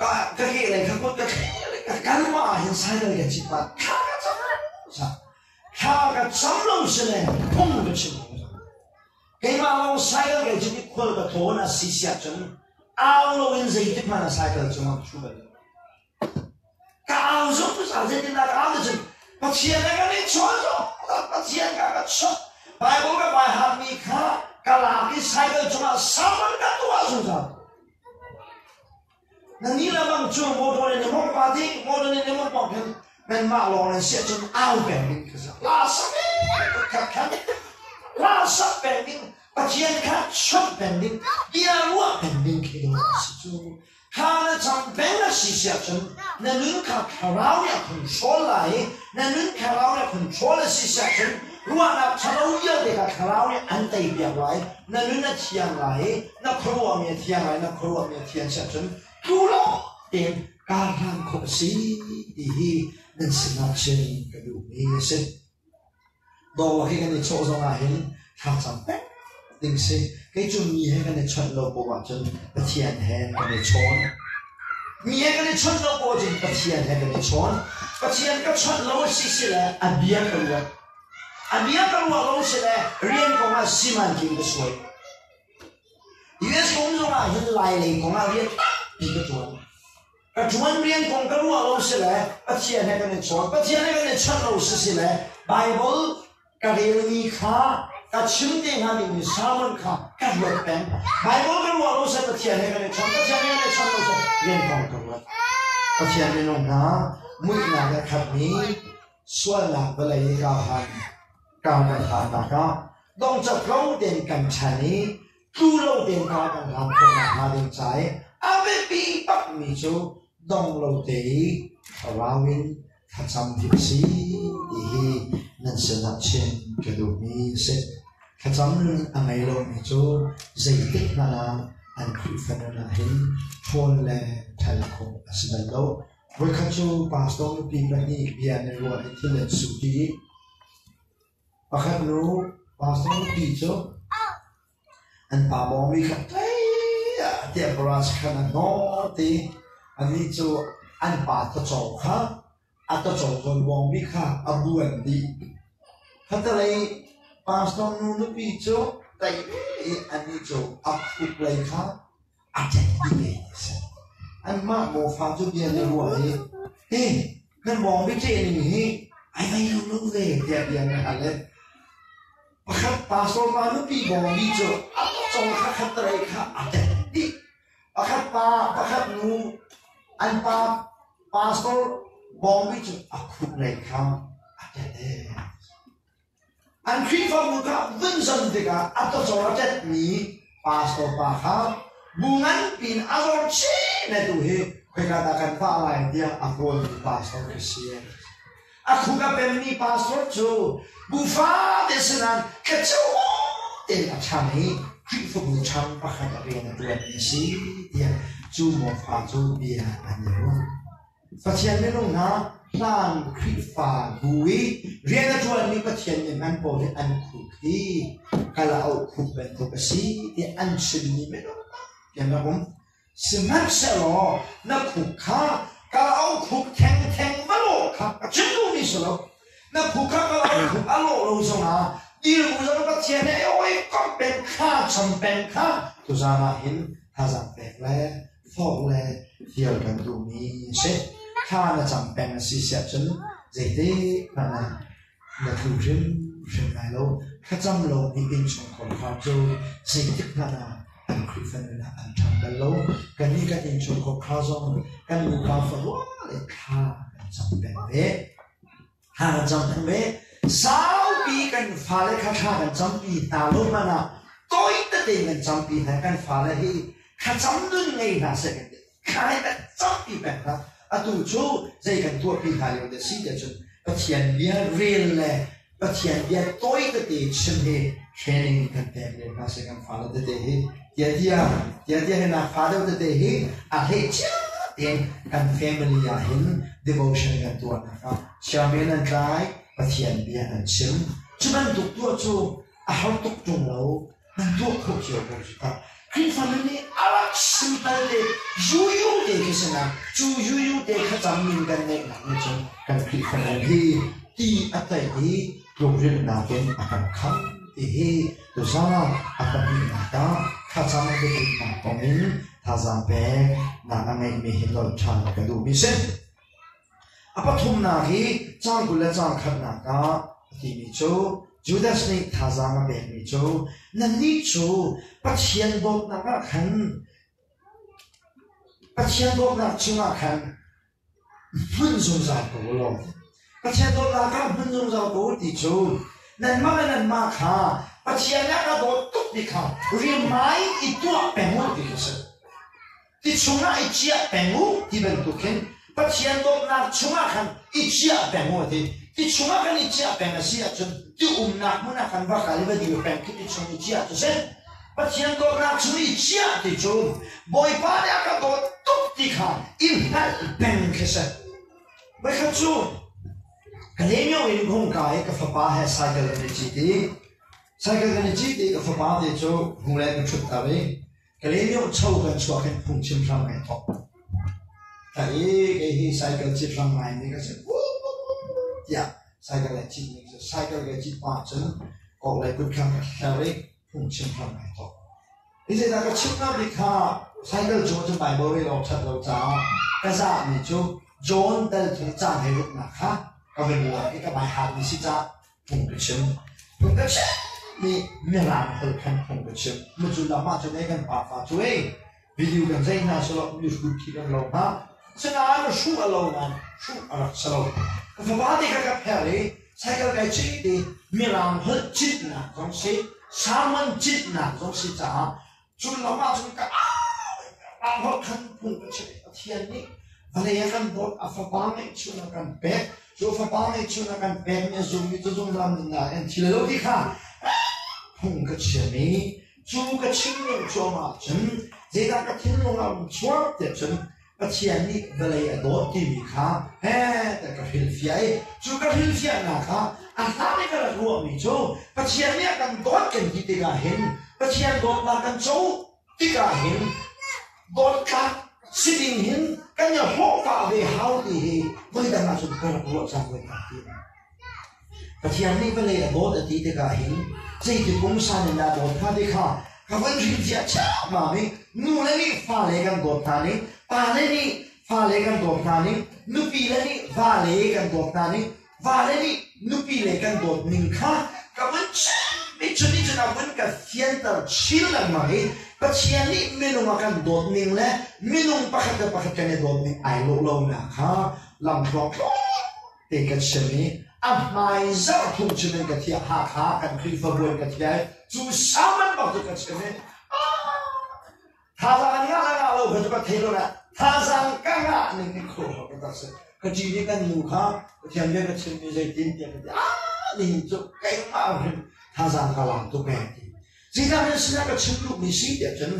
ka ka kehlei kha kut ka thleh ka kalmah ah hin cycle ka cit pah thla ka cam thla ka cam lo si le phung ka chim keimah lawng cycle ka cit i khual ka tlawn a si siah cun au loin zeitik hmanh ah cycle cungah ka ṭhu bal lo. Ka au zungzal zeitindah ka au ti cun Pathian he kan i chawn zungzal Pathian kha ka chawnh Bible ka bai harmi kha ka lak i cycle cungah sermon ka tuah zungzal. Na ni le bang cu motor in mong pa ding motor in mong pa khin nanmah lawng nan siah cun au peng ding kha la sak khat khat la sak peng ding Pathian kha chawnh peng ding bia ruah peng ding khi dawh a si cu. Thla na cam peng a si siah cun na nun kha thlarau nih a control lai i na nun thlarau nih a control a si siah cun ruahnak ṭhalo vialte kha thlarau nih an teipiak lai. Na nun a thiang lai i na khuaruahmi a thiang lai, na khuaruahmi a thian siah cun tlu lo tein kar hlan khawh a si ti hi nan sinah chim ka duhmi a si. Dawr hi kan i chawh zong ah hin thlacam peng ding si. Kei cu mi he kan i chawnh lo poah ahcun Pathian he kan i chawn. Mi he kan i chawnh lo ko cun Pathian he kan i chawn. Pathian ka chawnh lo a si si le a bia ka ruat. A bia ka ruah lo si le rian kong ah simanking ka suai. US kong zong ah hin Lai lei kong ah rian tampi ka ṭuan. Ka ṭuan rian kong ka ruah lo si le Pathian he kan i chawn. Pathian he kan i chawnh lo si si le Bible ka relmi kha ka chim te hnga dingmi sermon kha ka ruat peng. Bible ka ruah lo seh Pathian he kan i chawn, Pathian he kan i chawn lo seh rian kong ka ruat. Pathian minung hna muihnak a khatmi sualnak vawlei i ka han ka kan hlannak ah dongcat lo tein kan chan i tlu lo tein ka kan hlan khawh nakhnga ding ca i a biapi bakmi cu dong lo te i thlarau in thlacam hi a si ti hi nan sinah chim ka duhmi a si. Thlacam nun a ngei lomi cu zeitik hmanh ah an Khrihfa nun ah hin ṭhawn le ṭhal khawh a si bal lo. Voikhat cu pastor nupi pahnih bia an i ruah i thil an su ti. Pakhat nu pastor nupi cu An pa bawngmi kha tiah brush khan a hnawt i anih cu an pa tawcaw kha a tawcaw zawn bawngbi kha a buan dih. Khatalei pastor nu nupi cu tei i anih cu a khuk lei kha a ṭek dih ve ti a si. Anmah mawfa cu bia an i ruah i, hi nan bawngbi ṭeh ning hi ai vei lo lo ve tiah bia an i hal i Pakhat pastor pa nupi bawngbi cu a cong kha khat rei kha a tet dih. Pakhat pa pakhat nu an pa pastor bawngbi cu a khuk lei kha a tet ee. An Khrihfabu kha vun zon tikah a tawcor a tetmi pastor pa kha bu nganpi in a zor chin le tu hi khoika dah kan vah lai tiah a kawlmi pastor khi si. A khuk a pemmi pastor cu bu fate sinain thlacu tein a ṭhang i Khrihfabu ṭhang pakhat a rian a ṭuanmi a si tiah cu mawfa cu bia an i ruah. Pathian minung hna hlan Khrihfabu i rian a ṭuanmi Pathian nih hman pawl hi an khuk hi kalauk khuk bantuk a si tiah an chimmi minung tampi an rak um. Sihmanhsehlaw na khuk kha kalauk khuk thengtheng va lawh kha ka chim duhmi si lo. Na khuk kha kalauk khuk a lawh lo zongah dirbu zong Pathian he hawikomh peng thla cham peng kha tuzaan ah hin thazaang pek le forh le fial kan duhmi a si. Thla na cam peng a si siah cun zeitik hmanh ah na tlu hrimhrim lai lo. Thlacam lomi innchungkhar kha cu zeitik hmanh ah an Khrihfa nun ah an ṭhang bal lo. Kannih kan innchungkhar kha zong kan nupa farual in thla kan cam peng ve. Thla kan cam peng ve. Saupi kan fale kha thla kan campi hna lo hmanh ah tawi tete in kan campi hna. Kan fale hi thlacam nun ngei hna seh kan ti. Thla hi kan campi peng hna. Atu cu zei kan tuahpi hna lio te si tiah cun Pathian bia rel le Pathian bia tawi tete chim hi training kan pek len hna seh kan fale tete hi tia tia tia tia hi na fa deuh tete hi a hleh cia tein kan family ah hin devotion kan tuah nak ah chairman an tlai Pathian bia an chim cu bantuk tuah cu a har tuk ṭung lo nan tuah khawh cio ko cu ta Khrihfa nun nih a rak simple le yuyu te khi si na cu yuyu te kha cam min kan neih nak nih cun kan Khrihfa nun hi ti a tlaih i tlukrilhnak in a kan kham ti hi tuzaan a pahnihnak ah thlacam biapitnak kong in thazaang pek nak a ngeihmi hi nolh ṭhan ka duhmi si. A pathumnak hi caang 20 le caang khatnak ah a timi cu Judas nih thazaang a pekmi cu nannih cu Pathian dawtnak ah khan Pathian dawtnak chungah khan hmun zungzal ko u law Pathian dawtnak ah hmun zungzal ko u ti cu nanmah le nanmah kha Pathian nih a ka dawt tuk ti kha rimai i tuah peng u ti kha si. Ti chungah i ciah peng u ti bantuk khin Pathian dawtnak chungah khan i ciah peng u a ti. Ti chungah kan i ciah peng a si ahcun ti umnak hmun ah khan va kal i va dir peng khi ti chung i ciah cu si. Pathian dawtnak chung i ciah ti cu Bawipa nih a ka dawt tuk ti kha i hngalh peng khi si. Voikhat cu ka lemio in hung ka i ka fapa he cycle kan i cit i cycle kan i cit i ka fapa te cu hnulei ka ṭhutter i Kalay cho kan chuah khin phungchim hram kai thawk. Tla i kei hi cycle cit rang ngai mi ka si. Tiah cycle le cit ning cu cycle ke cit pa cun kok le kut kha ka hler i phungchim hram ai thawk. Hi zeidah ka chim hna bik kha cycle cung cun Bible rel awk ṭhat lo caah ka zahmi cu John dal thung cang he ruknak kha ka vun lak i ka bai hatmi si caah phung ka chim. Phung ka chim mi Mirang holh khan phung ka chim. Mucu lam ah cun ei kan pa fa cu ei video kan zei hna selaw mi hrut khi kan lo hna. Sinain hruh a lo nain hruh a rak si lo. Ka fapa te kha ka pher i cycle kai cit i Mirang holh citnak zong si, sermon citnak zong si caah cu lam ah cun ka au holh khan phung ka chim. Pathian nih vawlei a kan dawt, a fapa ngeihchun a kan pek. Cu fapa ngeihchun a kan pekmi a zummi cu zungzal nunnak in thi lo ti kha phung ka chim i cu ka chim lio cuahmah cun zeidah ka thinlung ah um chuak tiah cun Pathian nih vawlei a dawt timi kha he ka hrilhfiah i cu ka hrilhfiahnak kha a hlan i ka rak ruahmi cu Pathian nih a kan dawt kan ti tikah hin Pathian dawtnak kan co tikah hin dawttlak si ding hin kan i hlawhpah ve hau ti hi voidang ah cun ka rak ruah cang voi tampi. Pathian nih vawlei a dawt a ti tikah hin zeiti pungsan in dah dawt hnga ti kha ka van hrilhfiah ciammam i nule nih fale kan dawt hna ning, pale nih fale kan dawt hna ning, nupile nih vale kan dawt hna ning, vale nih nupile kan dawt ning kha ka vun chim i cu nih cun a vun ka fianter chin lengmang i Pathian nih minung a kan dawt ning le minung pakhat le pakhat kan i dawt ning ai lawh lonak kha lamthluang te ka chim i a hmai zarh thum chim in ka thiah Hakha kan Khrihfabu in ka thiah i cu sermon bak cu ka chim i thazaang an ngah le ngah lo kha cu ka thei lo na thazaang ka ngah ning hi khuaruahhar ka tak si ka ṭi nih kan nu kha Pathian bia ka chimmi zeitin tiah ka ti ah nihin cu keimah hrim thazaang ka lak tuk ee ti Zeidah nan sinah ka chim duhmi si tiah cun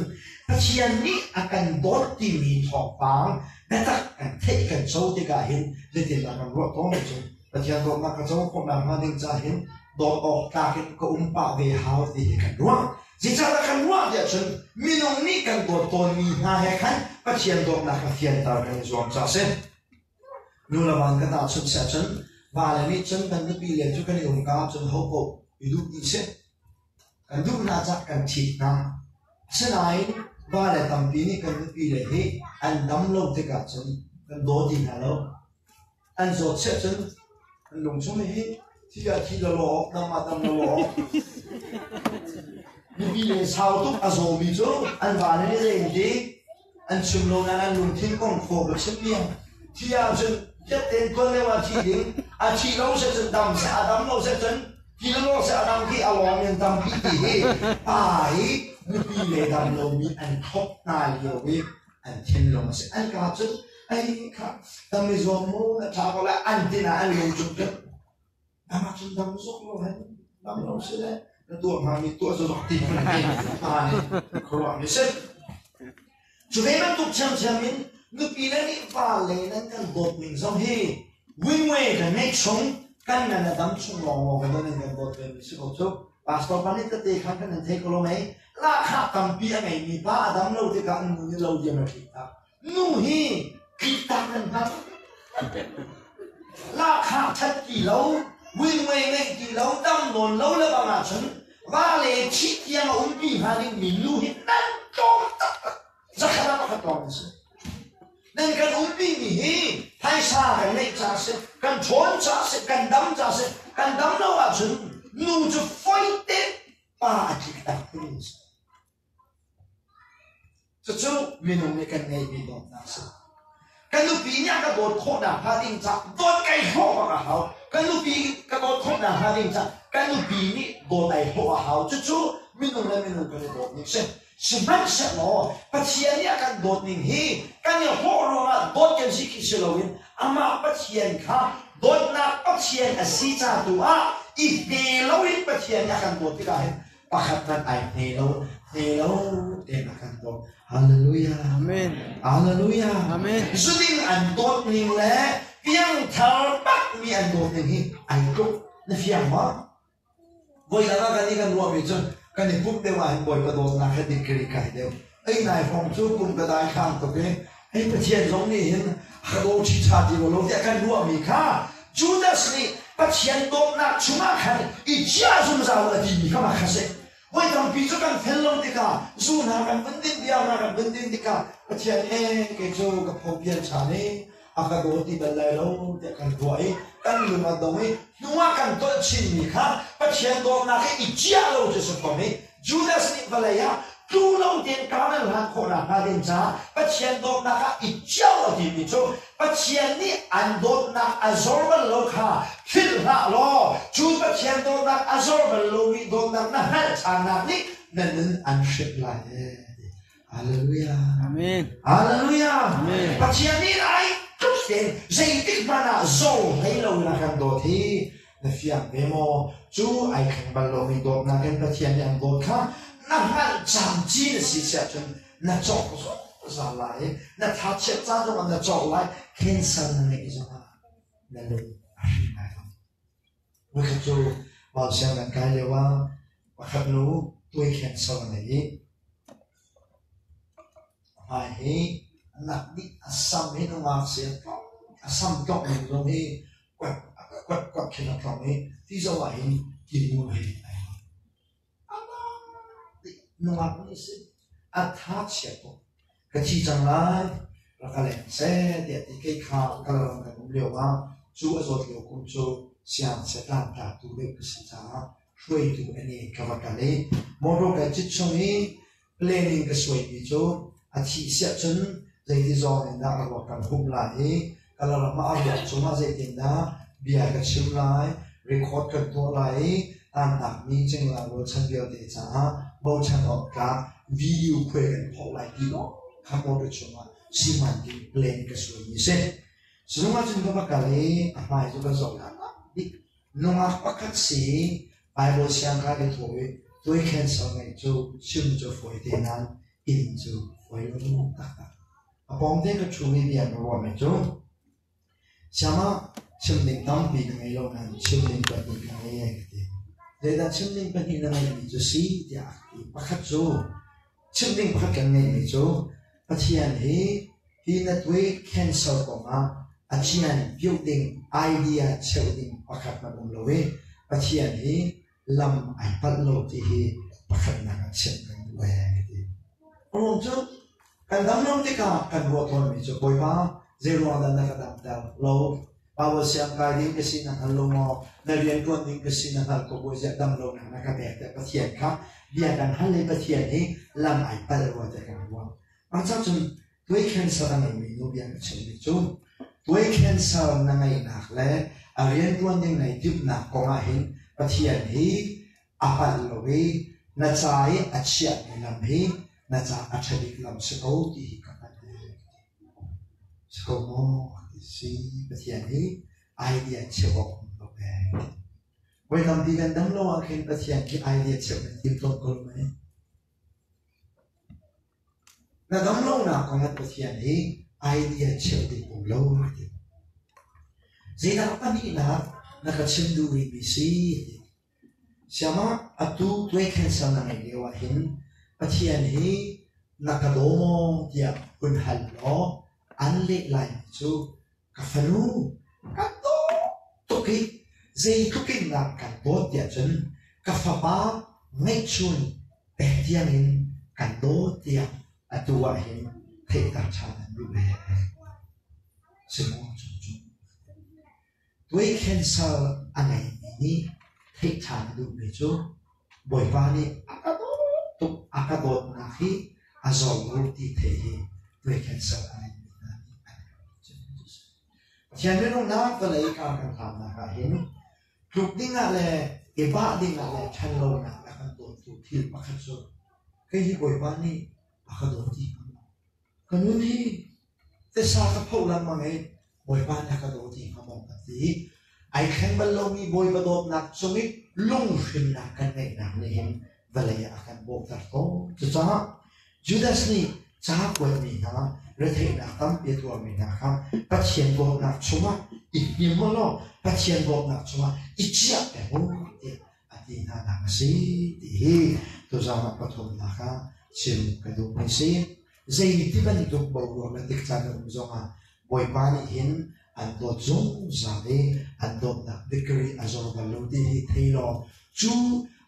Pathian nih a kan dawt timi thawngpang biatak kan theih kan co tikah hin zeitindah kan ruah tawn cu Pathian dawtnak ka co khawhnak hnga ding ca hin dawt awk tlak in ka um pah ve hau ti hi kan ruah. Zeicahdah kan ruah tiah cun minung nih kan dawt tawnmi hna he khan Pathian dawtnak a fianter kan i zuam ca a si. Nu le van kan tahchunh si ahcun vale nih cun kan nupi le cu kan i umka ahcun ho paoh i duh dih si. Kan duh hna cah kan ṭhit hna. Asinain vale tampi nih kan nupi le hi an dam lo tikah cun kan daw ti hna lo. An zawt siah cun an lungchung hi thi ah thi lawlaw awk, dam ah dam lawlaw awk. Nupi le sau tuk a zawmi cu an vale nih zei an ti? An chim lo nain an lungthin kong khaw ka chim piang. Thi ahcun piat tein tuan lio ah thi ding, a thi lo seh cun dam seh, a dam lo seh cun ti lo seh a dam khi a lawng in tampi ti hi pa i nupi le dam lomi an thlop hna lio i an thinlung a si. An ka cun ai kha dam i zuam mu na ṭha ko lai an tin ah an lung cung cun dam ahcun dam zok lo hen dam lo si le na tuah hngami tuah zok ti phun hi pa nih khuaruah mi si. Cu ve bantuk ṭhiamṭhiam in nupi le nih vale nan kan dawt ning zong hi wingwe kan ngeih chung kan ngan a dam chung lawnglawng kan nan kan dawt ve mi si ko cu. Pastor pa nih tete khan kan nan thei ko lo mei lahkhah tampi a ngeimi pa a dam lo tikah nu nih lo diam a tlik tak. Nu hi tlik tak nan hngal. Lahkhah ṭhat ti lo, wingwe ngeih ti lo, dam nawn lo le bang ahcun vale thih tiang a umpi hnga dingmi nu hi nan tlawm taktak. Zakhat ah pakhat lawng an si. Nan kan umpimi hi phaisa kan ngeih ca si, kan ṭhawn ca si, kan dam ca si, kan dam lo ahcun nu cu foite pa a tlik tak phun in si. Cucu minung nih kan ngeihmi dawtnak a si. Ka nupi nih a ka dawt khawhnak hnga ding ca dawt kai hlawh bak a hau. Ka nupi ka dawt khawhnak hnga ding ca ka nupi nih dawt ai hlawh a hau. Cucu minung le minung kan i dawt ning si. Sihmanhsehlaw Pathian nih a kan dawt ning hi kan i hlawh ruangah dawt kan si khi si loin amah Pathian kha dawtnak Pathian a si ca tu ah i hne loin Pathian nih a kan dawt tikah hin pakhat hmanh ai hne lo hne lo tein a kan dawt. Hallelujah. Amen. Hallelujah. Amen. Zuding an dawt ning le piangthar bak mi an dawt ning hi ai tluk. Na fiang maw? Voi dang ah kan i kan ruahmi cu kan i pumh deuh ahhin Bawipa dawtnak he degree kai deuh. Ei nai hrawng cu kum ka dai hlang tuk i. Hei Pathian zong nih hin a daw ṭhiṭha ti lo tiah kan ruahmi kha Judas nih Pathian dawtnak chungah khan i ciah zungzal a timi kha mah kha si. Voi tampi cu kan fel lo tikah zu hna kan vun din bia hna kan vun din tikah Pathian ee kei cu ka phopian ṭhan i a ka daw ti bal lai lo tiah kan ruah i kan lung a dong i hnuah kan tolh chinmi kha Pathian dawtnak i i ciah lo cu si fom i Judas nih vawlei ah tlu lo tein kaan an hlan khawhnak hnga ding caah Pathian dawtnak ah i ciah lo timi cu Pathian nih an dawtnak a zor bal lo kha philh hlah law cu Pathian dawtnak a zor bal lomi dawtnak na hngalh ṭhannak nih na nun an hrimh lai. Hallelujah. Amen. Hallelujah. Amen. Pathian nih ai tluk tein zeitik hmanh ah zo hlei lo in a kan dawt hi na fiang ve maw? Cu ai thleng bal lomi dawtnak in Pathian nih an dawt kha na hngalh camci na si siah cun na cawk zungzal lai na thachiat ca zongah na cawk lai cancer na ngeih zongah na lung a hring lai lo. Voikhat cu Mount Siang kan kai lio ah pakhat nu tuai cancer a ngei i a hmai hi a nak dih a sam hi nungak si a sam tlok ning zong hi kuat kuat kuat khin a tlong i ti zoh ah hin timu hei ai a nak dih nungak nih si a tha chia tuk ka thi cang lai rak ka leng seh tiah ti kei kha kalaram kan um lio ah cu a zawt lio kum cu siang satan tlatu deuh ka si caah hruaitu ani ka va kal i motor kai cit chung i planning ka suaimi cu a thih siah cun zeiti zawng in dah a ruak kan humh lai i Kalaram ah a ruak cungah zeitindah bia ka chim lai, record kan tuah lai i tantakmi cingla rualchan vialte caah bochan awk tlak video khuai kan phawh lai ti lawng kha motor chungah siman ding plan ka suaimi si. Sizung ah cun ka va kal i a hmai cu ka zoh bik nungak pakhat si Bible siang kai ka thawh i tuai cancer ngeih cu chim cu fawi te nain inn cu fawi lo taktak. A pawngte ka ṭhumi bia na ruahmi cu siangah chim ding tampi ka ngei lo nain chim ding pahnih ka ngei ai ka ti. Zeidah chim ding pahnih na ngeihmi cu si tiah a ka ti. Pakhat cu chim ding pakhat kan ngeihmi cu Pathian hi hi na tuai cancer kongah a cian piuh ding idea cheuh ding pakhat hmanh um lo i Pathian hi lam ai palh lo ti hi pakhatnak ah chimh kan duh ee ka ti. Ruang cu kan dam lo tikah kan ruah tawnmi cu Bawipa zeiruang dah na ka damter lo Bible siang kai ding ka si na hngal lo maw na rian ṭuan ding ka si na hngal ko bawi ziah dam lo nak na ka pek tiah Pathian kha bia kan hal i Pathian hi lam ai palh rua tiah kan ruah. Mah cun tuai cancer a ngeimi nu bia ka chimmi cu tuai cancer na ngeihnak le a rianṭuan ding nai timhnak kong ah hin Pathian hi a palh lo i na ca i a chiahmi lam hi na ca a ṭha bik lam si ko ti hi ka hngalh. Si ko maw ti si Pathian hi idea cheuh awk um lo ee. Voi tampi kan dam lo ah khin Pathian khi idea cheuh kan tim tawn ko mei. Na damlonak kong ah Pathian hi idea cheuh ding um lo a ti. Zeidah pahnihnak na ka chim duh rihmi si? A ti. Siamah atu tuai cancer na ngeih lio ah hin Pathian hi na ka daw maw tiah hun hal law an leh laimi cu ka fanu kan dawt tuk i zeitluk in dah kan dawt tiah cun ka fapa ngeihchun pek tiang in kan dawt tiah atu ah hin theihter ṭhan an duh ve. Simaw cu tuai cancer a ngeimi nih theih ṭhan a duhmi cu Bawipa nih a ka dawt tuk a ka dawtnak hi a zor lo ti theih hi tuai cancer a ngeimi hna nih an Pathian minungnak vawlei kar kan hlannak ah hin tluk dingah le i bah dingah le ṭhan lonak a kan dawttu thil pakhat cu kei hi Bawipa nih a ka dawt ti hnga maw? Ka nun hi tisa ka phoh lengmang i Bawipa nih a ka dawt ti hnga maw ka ti. Ai thleng bal lomi Bawipa dawtnak cung i lunghrinnak kan ngeihnak nih hin vawlei ah a kan bawhter tawn. Cucaah Judas nih ca kuatmi hna, retheihnak tampi a tuarmi hna kha Pathian dawtnak chungah i hnim u law Pathian dawtnak chungah i ciah peng u tiah a ti hna nak a si ti hi tuzaan ah pathumnak ah chim ka duhmi si. Zeiti bantuk boruak le tikcaan a um zongah Bawipa nih hin an dawt zungzal i an dawtnak degree a zor bal lo ti hi thei law cu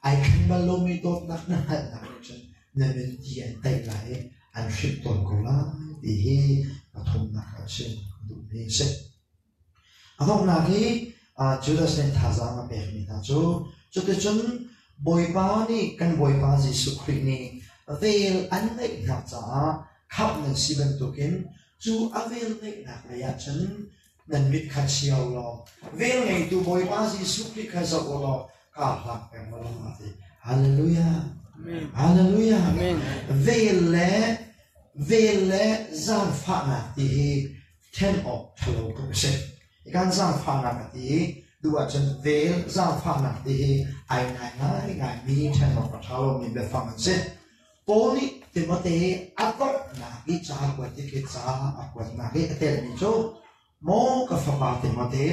ai thleng bal lomi dawtnak na hngalhnak nih cun na nun ti an taih lai i an hrimh tawn ko lai ti hi pathumnak ah chim duhmi a si. A donghnak i Judas nih thazaang a pekmi hna cu cuticun Bawipa nih kan Bawipa Jesuh Khrih nih vel an ngeih hna caah khamh nan si bantukin cu a vel ngeihnak lei ah cun nan mit kha chia u law vel ngeitu Bawipa Jesuh Khrih kha zoh u law kaa hlak peng u law a ti. Hallelujah. Hallelujah. Vel le vel le zaangfahnak ti hi ṭhen awk ṭhalo tuk a si. Kan zaangfahnak a ti i duh ahcun vel zaangfahnak ti hi ai ngai ngaingaimi ṭhen awk a ṭha lomi biafang an si. Paul nih Timote a donghnak i ca a kuat tik i ca a kuatnak i a telmi cu Maw ka fapa Timote,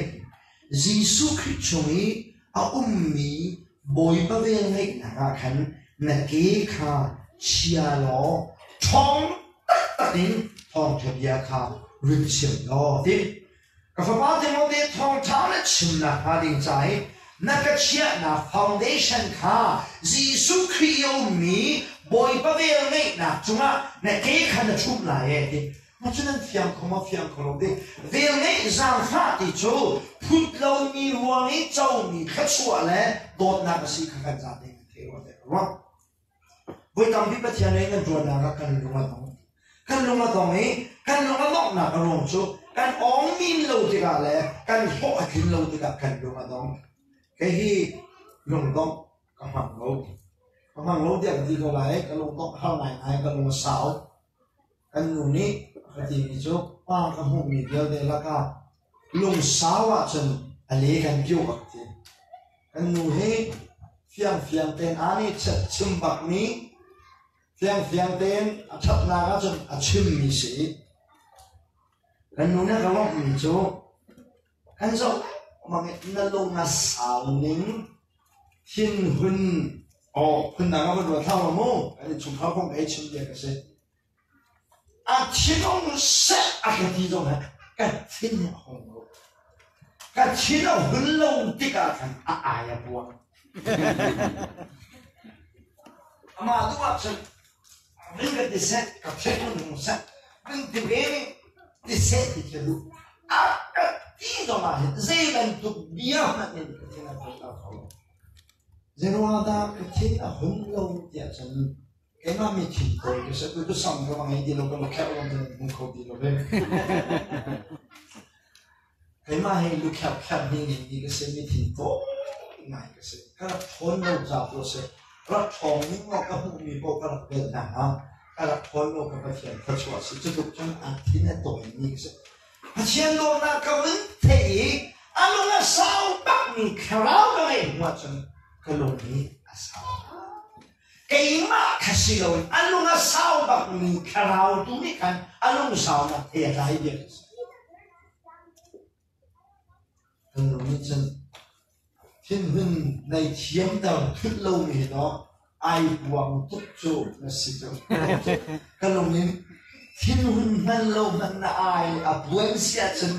Jesuh Khrih chung i a ummi Bawipa vel ngeihnak ah khan na ke kha chia law ṭhawng taktak in thawngṭha bia kha run chim law ti. Ka fapa Timote thawngṭha na chimnak hnga ding ca i na ka chiahnak foundation kha Jesuh Khrih i a ummi Bawipa vel ngeihnak cungah na ke kha na ṭhumh lai e ti. Ma cu nan fiang kho maw fiang kho lo ti. Vel ngeih zaangfah ti cu phut lomi ruang i comi thluachuah le dawtnak a si kha kan zate kan thei rua te ka ruah. Voi tampi Pathian lei kan ṭuannak ah kan lung a dong. Kan lung a dong i kan lung a donghnak a ruang cu kan awng min lo tikah le kan hlawh a tlin lo tikah kan lung a dong. Kei hi lungdongh ka hmang lo. Ka hmang lo tiah ka ti ko lai. Ka lungdongh har ngaingai, ka lung a sau. Kan nu nih a ka timi cu pa ka hmuhmi vialte lakah lungsau ahcun a le kan piu a ka ti. Kan nu hi fiangfiang tein aa nih chim bakmi fiangfiang tein a ṭhatnak ahcun a chimmi si. Kan nu nih a ka lawmhmi cu kan zoh lengmang i na lung a sau ning thinhun aw phundang ah van ruat hlah mu kan innchungkhar kong ka ei chim bia ka si. A thinung seh a ka ti zong ah ka thin a hung lo. Ka thin a hun lo tikah khan a ai a puak. Amah duh ahcun ring ka ti seh, ka thin hun hung seh, ring ti ve ning ti seh ti khi duh. A ka ti zong ah hin zei bantuk bia hmanh in ka thin a hun lo kho lo. Zeiruang dah ka thin a hun lo tiah cun Keimah mi thin tawi ka si tu tu sam ka va ngei ti lo ka lukherh lawng te hmu kho ti lo ve. Keimah hi lukherh kherh ni ngei mi ka si mi thin tawi ngai ka si. Ka rak ṭhawn lo ca tu a si. Rak ṭhawng ning law ka hmuh mi paoh ka rak bel hna hnga. Ka rak ṭhawn lo ka Pathian thluachuah si. Cutluk cun a thin a tawi mi ka si. Pathian dawtnak ka vun theih i a lung a sau bak mi thlarau ka ngeih hnu ahcun ka lung hi a sau. Keimah kha si loin a lung a sau bakmi thlarau tu nih khan a lungsaunak he a tlai bia a si. Kan nu nih cun thinhun nei thiamter thut lomi hi dawh ai buang tuk cu na si cu. Ka lung in thinhun hman lo hmanh na ai a buan si ahcun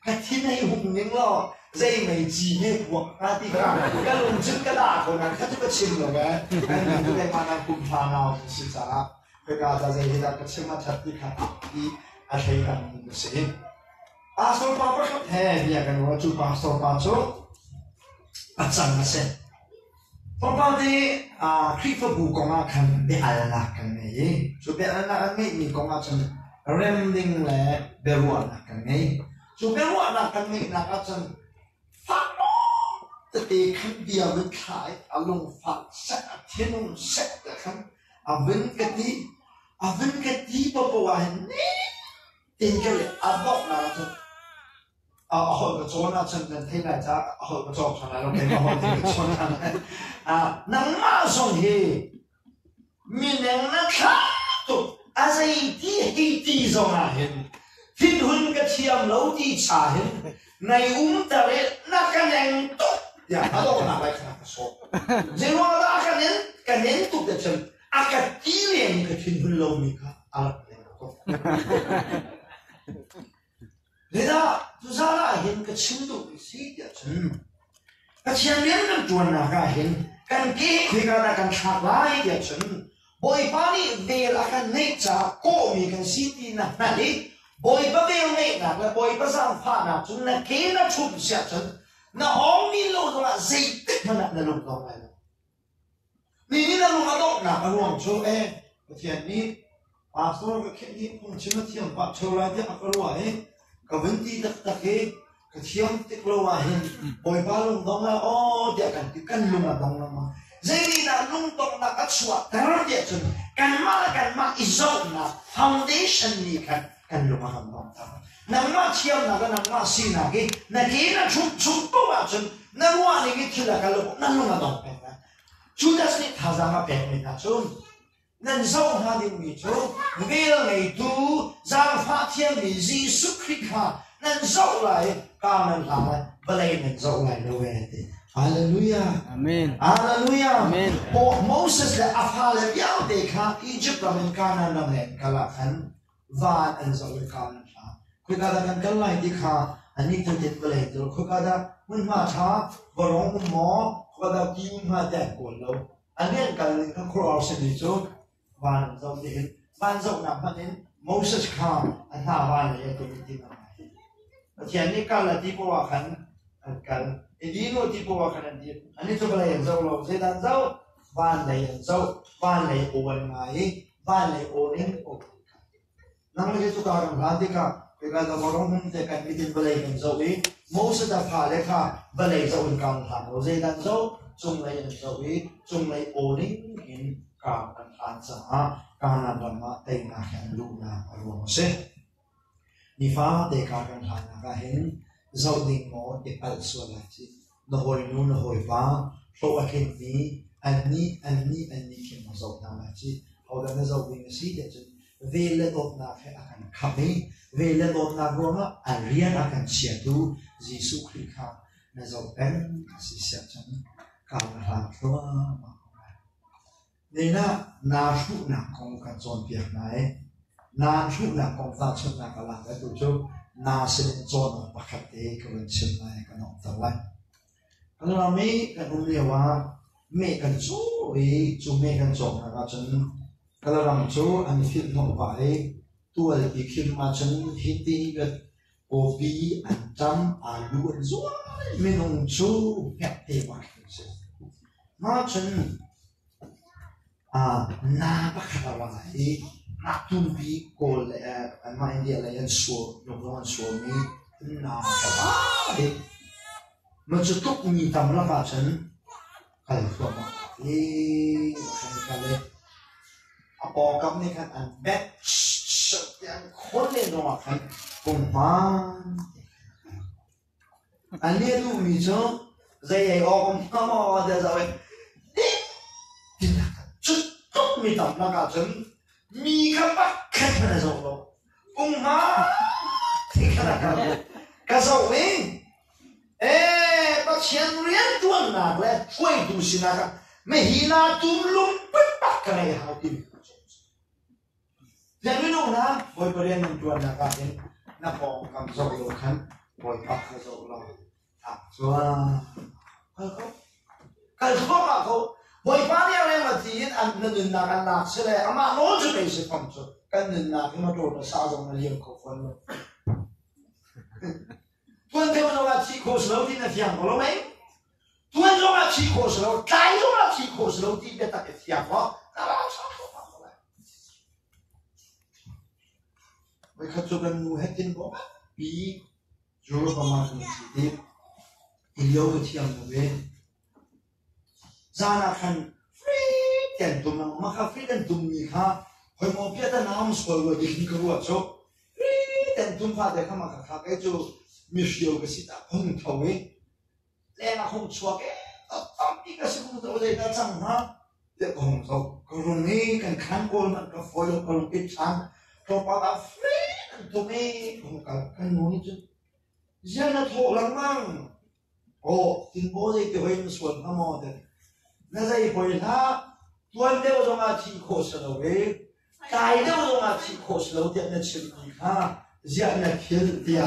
Ka thin hei hung ning law zei mei ci he puak hnga ti kha ka lung cun ka dah ko nain kha cu ka chim lo ee. Kan cu keimah nang kum hra nau kan si caah khika ca zei hi dah ka chim a that ti kha i a thleidan mi ka si. Pastor pa pakhat he bia kan ruah cu pastor pa cu a cang a si. Tlawmpal te Khrihfabu kong ah khan bia-alnak kan ngei i cu bia-alnak an ngeihmi kong ah cun rem ding le biaruahnak kan ngei. Cu biaruahnak kan ngeihnak ah cun fak tete khan bia vun thla i a lungfak seh, a thinung seh te khan a vun ka ti. A vun ka ti paohpaoh ah hin nitin ka le a donghnak ah cun A holh ka cawn ahcun nan theih lai caah a holh ka cawng ṭhan lai lo keimah holh ka cawn ṭhan lai. Nangmah zong hi mineng na thlah tuk a zeiti hei ti zong ah hin thinhun ka thiam lo ti cha hin nai umter i na ka neng tuk tiah a donghnak lai kha ka sawm. Zeiruang dah a ka nen ka nen tuk te cun a ka ti len ka thinhun lomi kha a rak neng tuk. tuk. Zeidah tuzaan ah hin ka chim duhmi si tiah cun Pathian rian kan ṭuannak ah hin kan ke khoika dah kan thlak lai tiah cun Bawipa nih vel a kan ngeih caah kawhmi kan si ti na hngalh i Bawipa vel ngeihnak le Bawipa zaangfahnak cun na ke na ṭhumh siah cun na hawngmi lo zongah zeitik hmanh ah na lung dong lai lo. Mi nih na lung a donghnak a ruang cu ee Pathian nih pastor ka khenh hi phungchim a thiam pah ṭheo lai tiah a ka ruah i ka vun ti taktak i ka thiam tik lo ah hin Bawipa lungdong lai aw tiah kan ti kan lung a dong lengmang. Zeitindah lungdonghnak a chuahter tiah cun kanmah le kanmah i zohnak foundation nih khan kan lung a kan donghter. Nangmah thiamnak le nangmah sinak i na ke na ṭhumh chung paoh ahcun na ruah ning i thil a kal na lung a dong peng lai. Judas nih thazaang a pekmi hna cu nan zoh hnga dingmi cu vel ngeitu zaangfah thiammi Jesuh Khrih kha nan zoh lai i ka nan hlang lai vawlei nan zoh lai lo ee ti. Hallelujah. Amen. Hallelujah. Amen. Moses le a fale vialte kha Egypt ram in Canaan ram le kal ah khan van an zoh i kaan an hla. Khoika dah kan kal lai ti kha annih cu tin vawlei cu khoika dah hmunhma ṭha vawrong um maw khoika dah ti um hnga ti an kawl lo. Annih an kal ning kha khuaruahhar simi cu van an zoh nihin van zohnak hmanh in Moses kha a hna van lei a tum ti hna. Pathian nih kal a ti poah ah khan an kal. I din u ti poah ah khan an dir. Annih cu vawlei an zoh lo. Zeidah an zoh? Van lei an zoh. Van lei aw an ngai i van lei aw in aw Nang le cu ka ram hlan tikah hika da vorong hmun te kan mit in vawlei kan zoh i Moses a fale kha vawlei zoh in kaan hlan lo zeidan zoh cunglei an zoh i cunglei aw ning in kaan an hlan caah Kanaan ram ah teinak he an luhnak a ruang a si. Nifate ka kan hlannak ah hin zoh ding maw i palh sual lai ci. Na hawinu na hawipa hlawh a tlinmi annih annih annih khin na zoh hna lai ci. Hodah na zoh ding a si tiah cun vel le dawtnak he a kan khamh i vel le dawtnak ruangah a rian a kan chiatu Jesuh Khrih kha na zoh peng a si siah cun kar na hlang thluahmah ko lai. Nihin ah naa hruhnak kong kan cawnpiak hna i naa hruhnak kong tahchunhnak a lak i atu cu naa sinin cawn awk pakhat te ka vun chim lai kan ongter lai. Kan ram i kan um lio ah meh kan caw i cu meh kan cawknak ahcun Kalaram cu an i filhhnawh pah i tual i khim ahcun hiti kawpi an ṭam, alu an zuar i minung cu hnekte bak an si. Mah cun na pakhat a ra i mah tumpi Kawl le anmah India lei an suam, lung an suam i na pakhat a ra i mah cu tuk mi tam lakah cun kal thluahmah i khan kal i a pawngkam nih khan an bek tiah an khawn len zongah khan punghman an nih a duhmi cu zei ei awk um hnga maw tiah zoh i cu tluk mi tam lakah cun mi kha pakhat hmanh a zoh lo punghman ti khan a kal ka zoh i Ee, Pathian riantuannak le hruaitu sinak ah mahina tum lungput bak ka ngei hau timi ka zumh. Ziang minung hna Bawipa rian nan tuannak ah hin na pawngkam zoh lo khan Bawipa kha zoh law tak chuah. Kal ko. Kal thluahmah ko. Bawipa nih a reng a ti in an na nunnak an lak si le amah nawl cu pei si fam cu kan nunnak hi motor na sa zong na liam kho fawn lo. Tuan deuh zongah thih khawh si lo ti na fiang ko lo mei? Tuan zongah thih khawh si lo, tlai zongah thih khawh si lo ti biatak i fiang maw? Na rau sau ko ko lai. Voikhat cu kan nu he tin bo pi Europe ah kan si ti ilio ka thiam lo ve. Zan ah khan free ten tum lang ma kha free ten tum mi kha hoi mo pia ta naam sual lo ti ka ruat chu Ten tum fate kha ma kha kei cu mihrio ka si ta hung tho i leng ah hung chuak e tampi ka si hung tho zei dah cang hnga tiah ka hung tho ka rung i kan khan kawl man ka fawi lo ka rung it ṭhan tlawmpal ah free an tum i ka hung kal kan nu nih cun ziah na thawh lengmang aw tinbaw zei ti hoi na sual hnga maw ti na zei poi hlah tuan deuh zongah thih khawh si lo i Tlai deuh zongah thih khawh si lo tiah na chimmi kha ziah na philh tiah.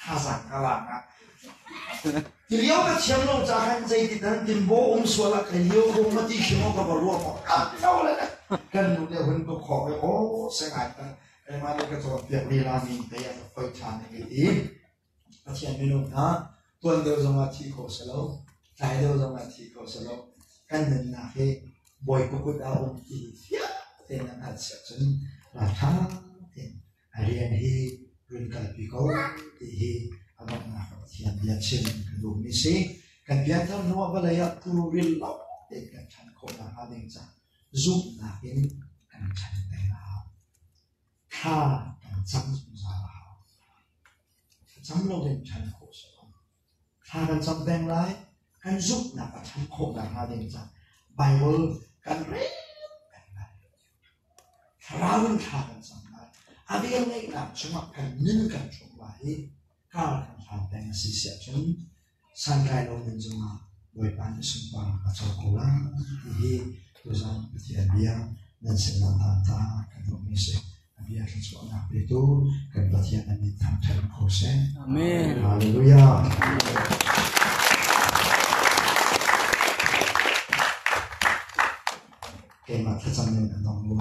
Thazaang ka lak ah. Ti lio ka thiam lo ca khan zeitin nan timbo um sual ah ka lio ko ma ti hrim ka va ruah maw ka tho le kan nu le hun ka khawk i aw sengai ta keimah nih ka cawnpiak lila mi te a ka foi ṭhan i ti Pathian minung hna tuan deuh zongah thi kho si lo tlai deuh zongah thi kho si lo kan nunnak hi Bawipa kut ah um ti fiang tein an hngalh siah cun ralṭha tein a rian hi run kalpi ko ti hi a donghnak ah Pathian bia chim kan duhmi si. Kan pianthar hnuah vawlei ah tu ril lo tein kan ṭhan khawh nakhnga ding ca zumhnak in kan ṭhan peng a hau. Thla kan cam zungzal a hau. Thlacam lo in ṭhan khawh si lo. Thla kan cam peng lai, kan zumhnak a ṭhan khawh nakhnga ding ca Baibal kan rel peng lai. Thlarau in thla kan cam lai. A velngeihnak chungah kan nun kan hrawm lai i kar kan hlan peng a si siah cun santlai lo nun zongah Bawipa nih sunparnak a co ko lai ti hi tuzan Pathian bia nan sinah hlan ta kan duhmi si. A bia thluachuahnak petu kan Pathian nan min thangṭhat ko seh. Amen. Hallelujah. Keimah thlacam in a dong lu.